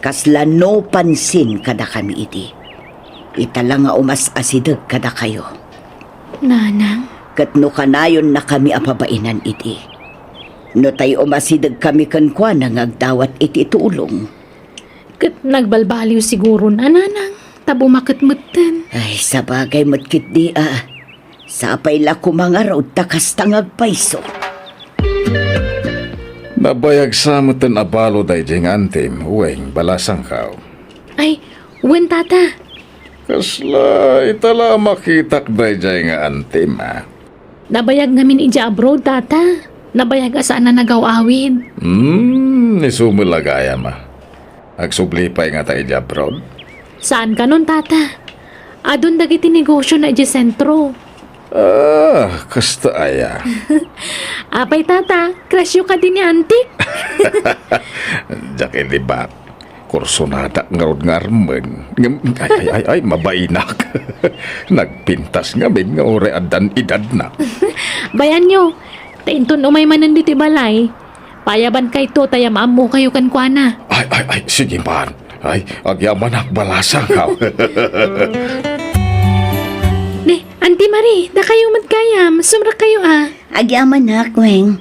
kasla no pansin kadakami idi. Ita la nga umas-asideg kadakayo. Nanang? Ket no kanayonnakami a pabainan idi, no tay umasidegkami kenkuana nga agdawat iti tulong. Ket nagbalbaliw siguron a nanang, ta bumaket metten. Ay, sabagay met ketdi a. Sapay la koma ngarud ta kasta nga agpayso. Nabayag sa metten a balo daydiay nga antim, Weng, balasangko. Ay, wen, tata. Kasla ita la a makitak daydiay nga antim, a? Nabayag ngamin idiay abroad, tata. Nabayag a saan a nagaw-awid. Hmm, isu met la gayam, a. Agsubli pay ngata idiay abroad? Saan kanon, tata. Adun dagiti negosiona idiay sentro. Ah, kasta aya. Apay, tata, crushyo kadi ni antik? Diak ilibak. Kursonadak ngarud nga armen. Ngem, ay, ay, ay, ay, mabainak. Nagpintas ngamin nga uray addan edadna. Bayanyo, ta inton umay manen ditoy balay, payabankayto ta yam-ammokayo kenkuana. Ay, ay, ay, sige man. Ay, agyamanak, balasangko. Ni, Auntie Marie, dakayo met gayam, sumrekkayo a. Agyamanak, Weng.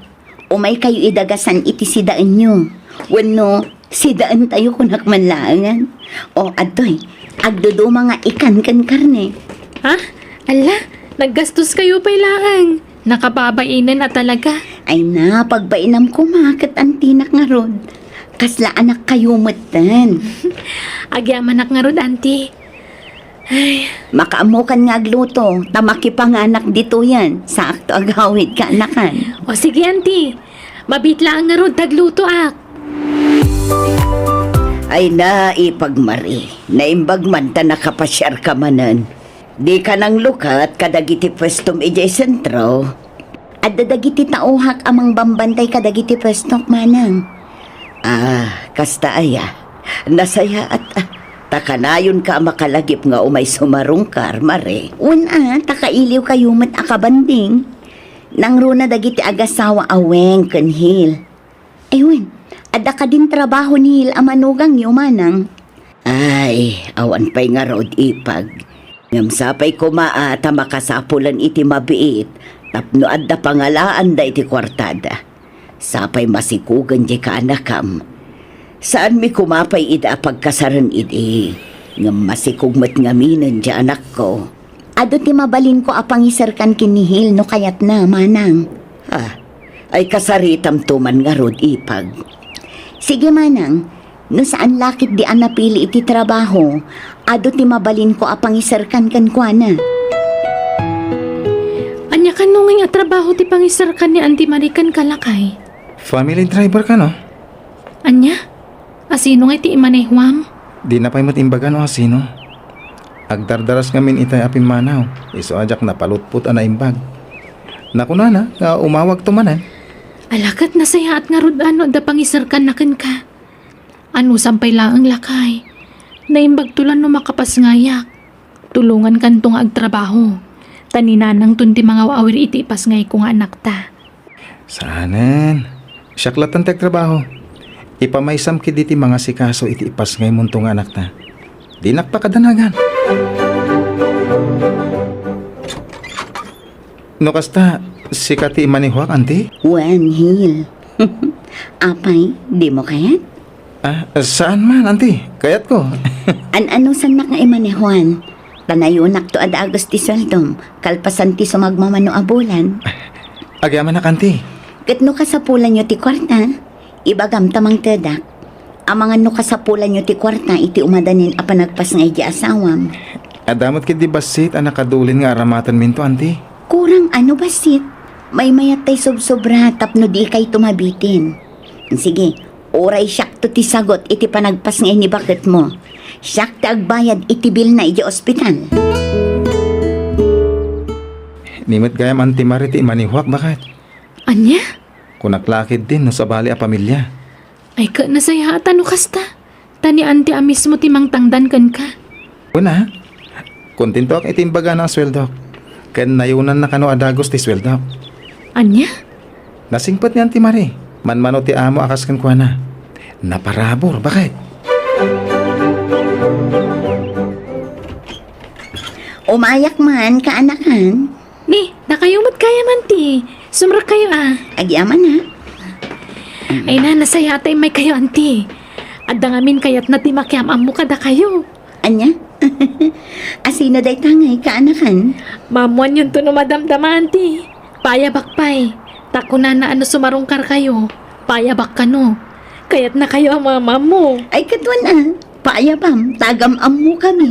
Umaykayo idagasan iti sidaenyo. Wenno, sidaentayo kunak man laengen. O, adtoy, agduduma nga ikan ken karne. Ha? Ala, naggastoskayo pay laeng. Nakababainen a talaga. Ay na, pagbainam koma ket antinak ngarud. Kasla anakkayo metten. Agyamanak ngarud, Auntie. Ay. Makaammokan nga agluto, ta makipanganak ditoyen. Saakto agawid kaanakan. O sige, Auntie. Mabiit laeng ngarud ta aglutoak. Ay na, Ipag Marie. Naimbag man ta nakapasiarka manen. Dika nanglukat kadagiti puestom idiay sentro? Adda dagiti taohak a mangbambantay kadagiti puestok, manang. Ah, kasta aya. Nasayaat, a. Ta kanayonka a makalagip nga umay sumarungkar, Marie. Wen a, ta kailiwkayo met a kabanding. Nangruna dagiti agasawa a Weng ken Hil. Ay wen, adda kadin trabaho ni Hil a manugangyo, manang? Ay, awan pay ngarud, Ipag. Ngem sapay koma a ta makasapulan iti mabiit tapno adda pangalaanda iti kuartada. Sapay masikugen diay kaanakam. Saanmi koma pay ida a pagkasaren idi, ngem masikog met ngaminen diay anakko. Adu ti mabalinko a pangiserkan ken ni Hil no kayatna, manang. Ah, ay kasaritamto man ngarud, Ipag. Sige, manang, no saan la ketdi a napili iti trabaho, adu ti mabalinko a pangiserkan kenkuana. Ania kano ngay a trabaho ti pangiserkan ni Auntie Marie kenka, lakay? Family driver kano? Ania? Asino ngay ti imanehuam? Dina pay met imbaga no asino. Agdardaras ngamin itay a pimmanaw, isu a diak napalutpot a naimbag. Nakunana nga umawagto manen. Ala, ket nasayaat ngarud a no adda pangiserkanna kenka. Anusam pay laeng, lakay. Naimbagto la no makapasngayak. Tulongankanto nga agtrabaho. Ta ni nanangton ti mangaw-awir iti ipasngayko nga anakta. Saanen. Siak latta ti agtrabaho. Ipamaysam ketdi ti mangasikaso iti ipasngaymonto nga anakta. Dinak pakadanagan. No kasta, sika ti imanehuak, Auntie? Wen, Hil. Apay, dimo kayat? Ah, saan man, Auntie. Kayatko. An-anusannak nga imanehuan. Ta nayonakto a dagus ti sueldom, kalpasan ti sumagmamano a bulan. Agyamanak, Auntie. Ket no kasapulanyo ti kuarta, ibagam ta mangtedak. Amangan no kasapulanyo ti kuarta iti umadanin a panagpasngay di asawam. Adda met ketdi bassit a nakadulin nga aramatenminto, Auntie. Kurang a no bassit? Maymayat tay sobsobra tapno dikayto mabitin. Sige, uray siakto ti sagut iti panagpasngay ni baketmo. Siak ti agbayad iti bilna iti ospital. Ni met gayam, Auntie Marie, ti imanehuak, baket. Ania? Kunak la ketdin no sabali a pamilia. Ay, ket nasayaat no kasta. Ta ni Auntie a mismo ti mangtangdan kenka. Kuna, kontentoak iti imbagana a sueldok. Ken nayunanna kano a dagus ti sueldok. Ania? Nasingpet ni Auntie Marie. Manmano ti amo a kas kenkuana. Naparabur, baket. Umayak man, kaanakan. Ni, dakayo met gayam, Auntie. Sumrekkayo a. Agyaman a. Ay na, nasayaat ta immaykayo, Auntie. Adda ngamin kayatna ti makiam-ammo kadakayo. Ania? Asino dayta ngay, kaanakan? Maammoanyonto no madamdama, Auntie. Paayabak pay. Ta kunana a no sumarungkarkayo, paayabak kano. Kayatnakayo a maam-ammo. Ay, ket wen a. Paayabam, ta agam-ammokami.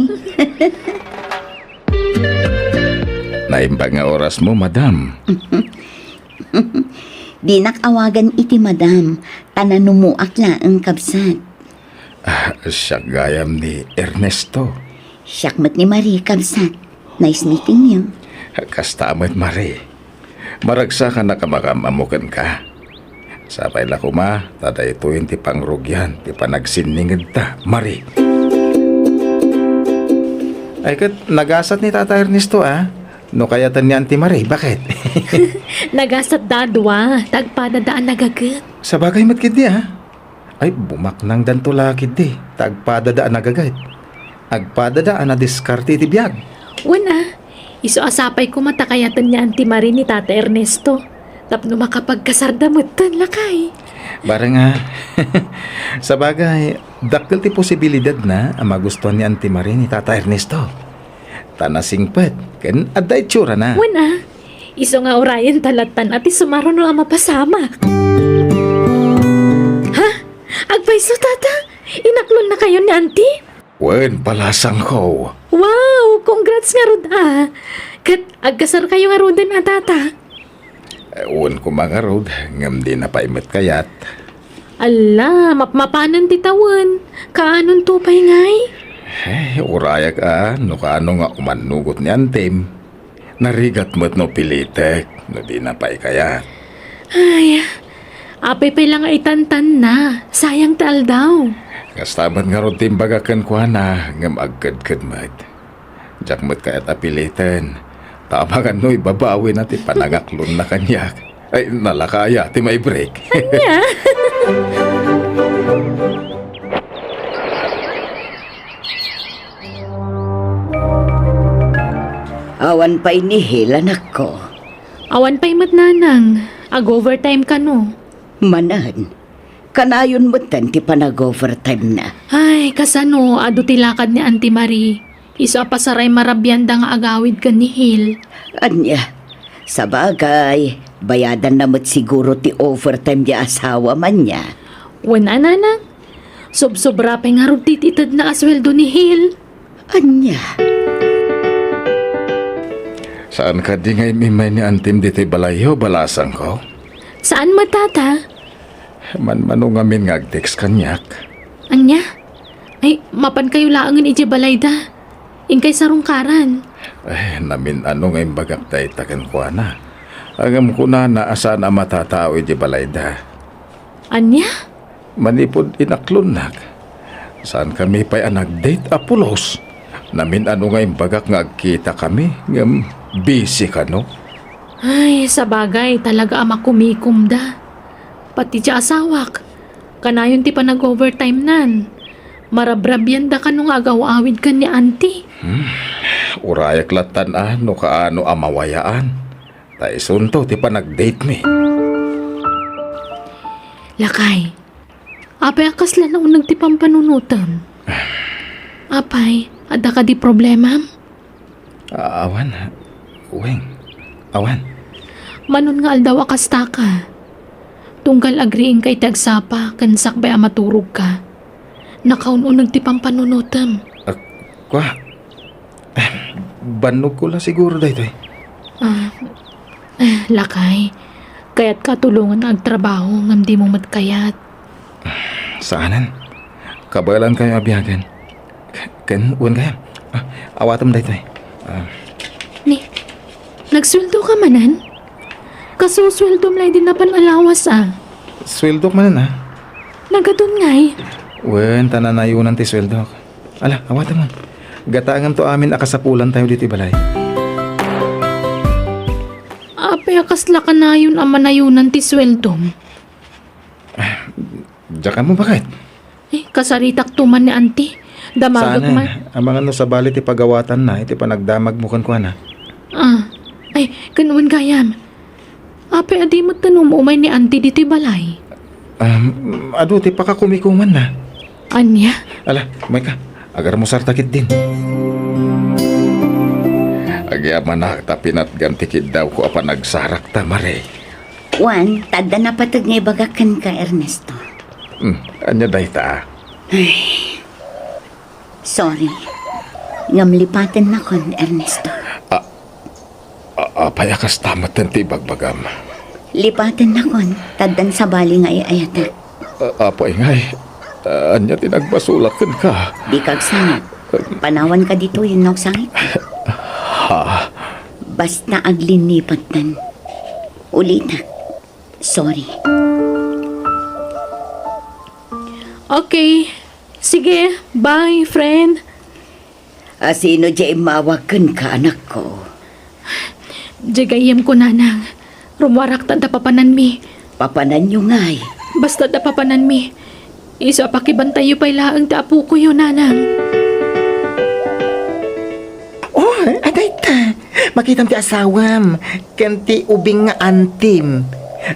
Naimbag nga orasmo, madam. Dinak awagan iti madam, ta nanumoak laeng, kabsat. Ah, siak gayam ni Ernesto. Siak met ni Marie, kabsat. Nice meeting you. Kasta met, Marie. Maragsakanak a makiam-ammo kenka. Sapay la koma, ta daytoyen ti pangrugian ti panagsinningedta, Marie. Ay, ket nagasat ni Tata Ernesto, a. No kayaten ni Auntie Marie, baket? Nagasat da a dua, ta agpadada a nagaget. Sabagay met ketdi, a. Ay, bumaknangdanto la ketdi, ta agpadada a nagaget. Agpadada a nadiskarte iti biag. Wen a, isu a sapay koma ta kayaten ni Auntie Marie ni Tata Ernesto. Tapno makapagkasarda metten, lakay. Bareng a, sabagay, dakkel ti posibilidadna a magustuan ni Auntie Marie ni Tata Ernesto. Ta nasingpet, ken adda itsurana. Wen a, isu nga urayenta lattan a ti sumaruno a mapasamak. Ha? Agpayso, Tata? Inaklonnakayo ni Auntie? Wen, balasangko. Wow! Congrats ngarud a! Ket agkasarkayo ngaruden a, Tata? Eh, wen koma ngarud, ngem dina pay met kayat. Alla, mapmapanen ti tawen. Kaanonto pay ngay? Eh, urayak a, no kaano nga umannugot ni Antim. Narigat met no pilitek, no dina pay kayat. Ay, apay pay la nga itantanna, sayang ti aldaw. Kasta met ngarud ti imbagak kenkuana, ngem agkedked met. Diak met kayat a piliten, ta amangan no ibabawina ti panangaklonna kaniak. Ay, nalaka aya ti maibreak. Ania? Awan pay ni Hil, anakko. Awan pay met, nanang. Ag-overtime kano? Manen. Kanayon metten ti panag-overtime na. Ay, kasano, adu ti lakad ni Auntie Marie. Isu a pasaray marabianda nga agawid ken ni Hil. Ania, sabagay, bayadanna met siguro ti overtime ti asawam, ania? Wen a, nanang. Sobsobra pay ngarud ti itedna a sueldo ni Hil. Ania? Saan kadi nga im-immay ni Antim ditoy balayyo, balasangko? Saan met, Tata? Manmano ngamin nga ag-text kaniak. Ania? Ay, mapankayo laengen idiay balayda. Inkay sarungkaran. Eh, namin-ano nga imbagak dayta kenkuana. Ngem kunana a saan a matatao idiay balayda. Ania? Manipud inaklonnak, saankami pay a nag-date a pulos. Namin-ano nga imbagak nga agkitakami, ngem busy kano. Ay, sabagay, talaga a makumikomda. Pati ti asawak, kanayon ti panag-overtime nan. Marabrabianda kano nga agaw-awid ken ni Auntie. Hmm, urayak lattan a no kaano a mawayaan. Ta isunto ti panag-date mi. Lakay, apay a kasla nauneg ti pampanunotem? Apay, adda kadi problemam? A-, awan, Weng. Awan. Manon nga aldaw a kasta ka. Tunggal agriingka iti agsapa ken sakbay a maturogka. Nakaun-uneg ti pampanunotem. Ah, kua? Eh, bannogko la siguro daytoy. Ah, eh, lakay. Kayatka a tulongen nga agtrabaho ngem dimo met kayat. Saanen. Kabaelankayo a biagen. Ken, wen gayam. Ah, awatem daytoy. Ah. Ni, nagsueldo ka manen? Kasusueldom la idi napan a lawas, a. Sueldok manen, a. Nagadun ngay? Wen, ta nanayonan ti sueldok. Ala, awatemon. Gataengamto amin a kasapulantayo ditoy balay. Apay a kasla kanayon a manayonan ti sueldom? Diak ammo, baket? Eh, kasaritakto man ni Auntie. Damagek man. Amangan no sabali ti pagawatanna iti panagdamagmo kenkuana. Ah, ay, ken wen gayam. Apay a di met umumay ni Auntie ditoy balay? Um, adu ti pakakumikumanna. Ania? Ala, umayka. Agarmusarta ketdin. Agyamanak ta pinatgam ti kiddawko a panagsarakta, Mare. Wen, ta adda napateg nga ibagak kenka, Ernesto. Hmm, ania dayta? Ay, sorry. Ngem lipatennakon, Ernesto. A-, a-, apay a kasta metten ti ibagbagam? Lipatennakon, ta addan sabali nga ay-ayatek. A-, apay ngay, ania ti nagbasolak kenka? Dika agsangit. Panawanka ditoy wenno agsangit? Ha? Basta aglinnipattan. Ulitek. Sorry. Okay. Sige, bye, friend. A, sino diay immawag kenka, anakko? Diay gayyemko, nanang. Rummuarak ta adda papananmi. Papananyo ngay? Basta adda papananmi. Isu a pakibantayyo pay laeng ti apokoyo, nanang. Oh, adayta. Makitam ti asawam ken ti ubing nga antim.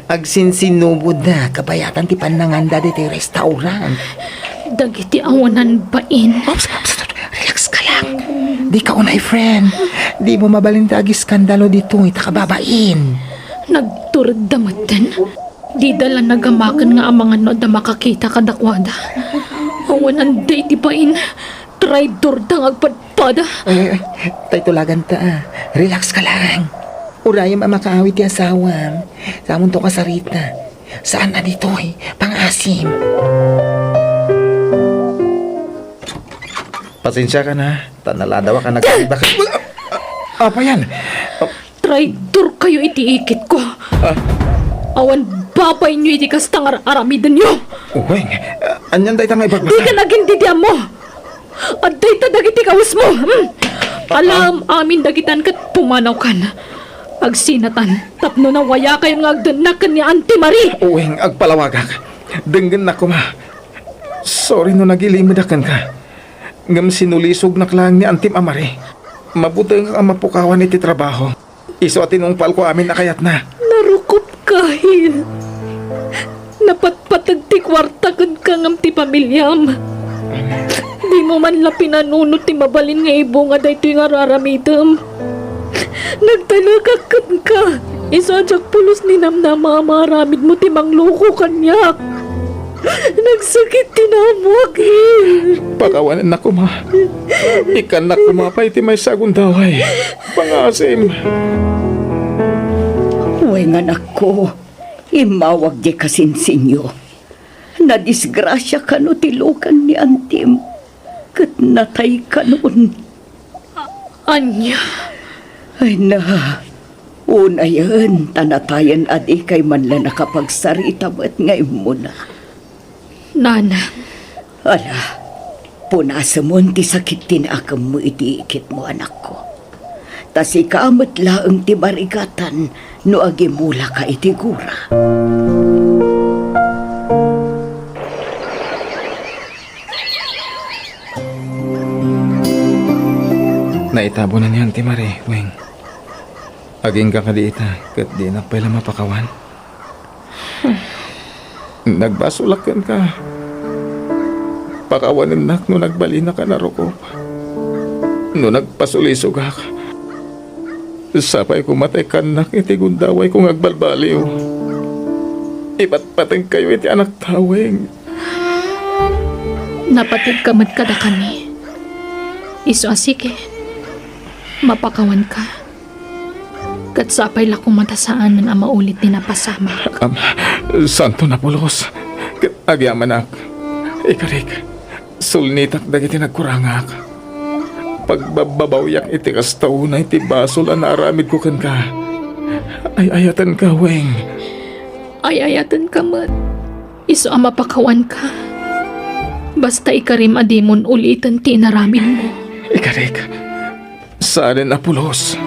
Agsinsinuboda kabayatan ti pannanganda ditoy restaurant. Dagiti awanan bain. Ops, ops, ops, relax ka lang. Dika unay, friend. Dimo mabalin ti agiskandalo ditoy ta kababain. Nagturedda metten. Dida la nagamaken nga amangan no adda makakita kadakuada. Awanan daydi bain. Traidorda nga agpadpada. Ay, ay, ay. Tay tulaganta, ah. Relax ka lang. Urayem a makaawid ti asawam. Samonto kasarita. Saan a ditoy pangasim. Pasensiakan, ta naladawa ka nagkita. Apa yan? Traidor kayo iti ikit ko. Ah. Awan babainyo iti kasta nga ar-aramidenyo. Uweng, anian dayta nga ibagbaga? Dika nagin didiammo. Adda ita dagiti kawesmo. Hmm. Alam amin dagitan ket pumanawkan. Agsinatan tapno nawayakayon nga agdennak ken ni Auntie Marie. Uweng, agpalawagak. Denggennak koma. Sorry no nagilimedak kenka. Ngem sinulisognak laeng ni Auntie Marie. Mabutengak a mapukawan iti trabaho. Isu a tinungpalko amin a kayatna. Narukop ka, Hil. Napatpateg ti kuarta kenka ngem ti pamiliam. Dimo man la pinanunot ti mabalin nga ibunga daytoy nga ar-aramidem. Nagtalekak kenka. Isu a diak pulos ninamnama a maaramidmo ti mangloko kaniak. Nagsakit ti naammoak, Hil. Pakawanennak koma. Ikkannak koma pay ti maysa a gundaway. Pangasim. Wen, anakko, immawag diay kasinsinyo. Nadisgrasia kano ti lukang ni Antim, ket natay kanon. Ania? Ay na, unayen ta natayen a dikay man la nakapagsarita met nga immuna. Nana. Ala, punasemon ti sakit ti naakemmo iti ikitmo, anakko. Ta sika met laeng ti marigatan no agimulaka iti gura. Naitabunan ni Auntie Marie, Weng. Agingga kadi ita, ket dinak pay la mapakawan. Nagbasolak kenka. Pakawanennak no nagbalinaka a narukop. No nagpasulisogak, sapay koma ta ikkannak iti gundawayko nga agbalbaliw. Ipatpatengkayo iti anakta, Weng. Napategka met kadakami. Isu a sige, mapakawanka. Ket sapay la koma ta saanen a maulit ti napasamak. Am, santo napulos. Ket agyamanak, ikarik, sulnitak dagiti nagkurangak. Pagbabbabawiak iti kasta unay ti basol a naaramidko kenka. Ay-ayatenka, Weng. Ay-ayatenka met. Isu a mapakawanka. Basta ikarim a dimon uliten ti inaramidmo. Ikarik, saanen a pulos.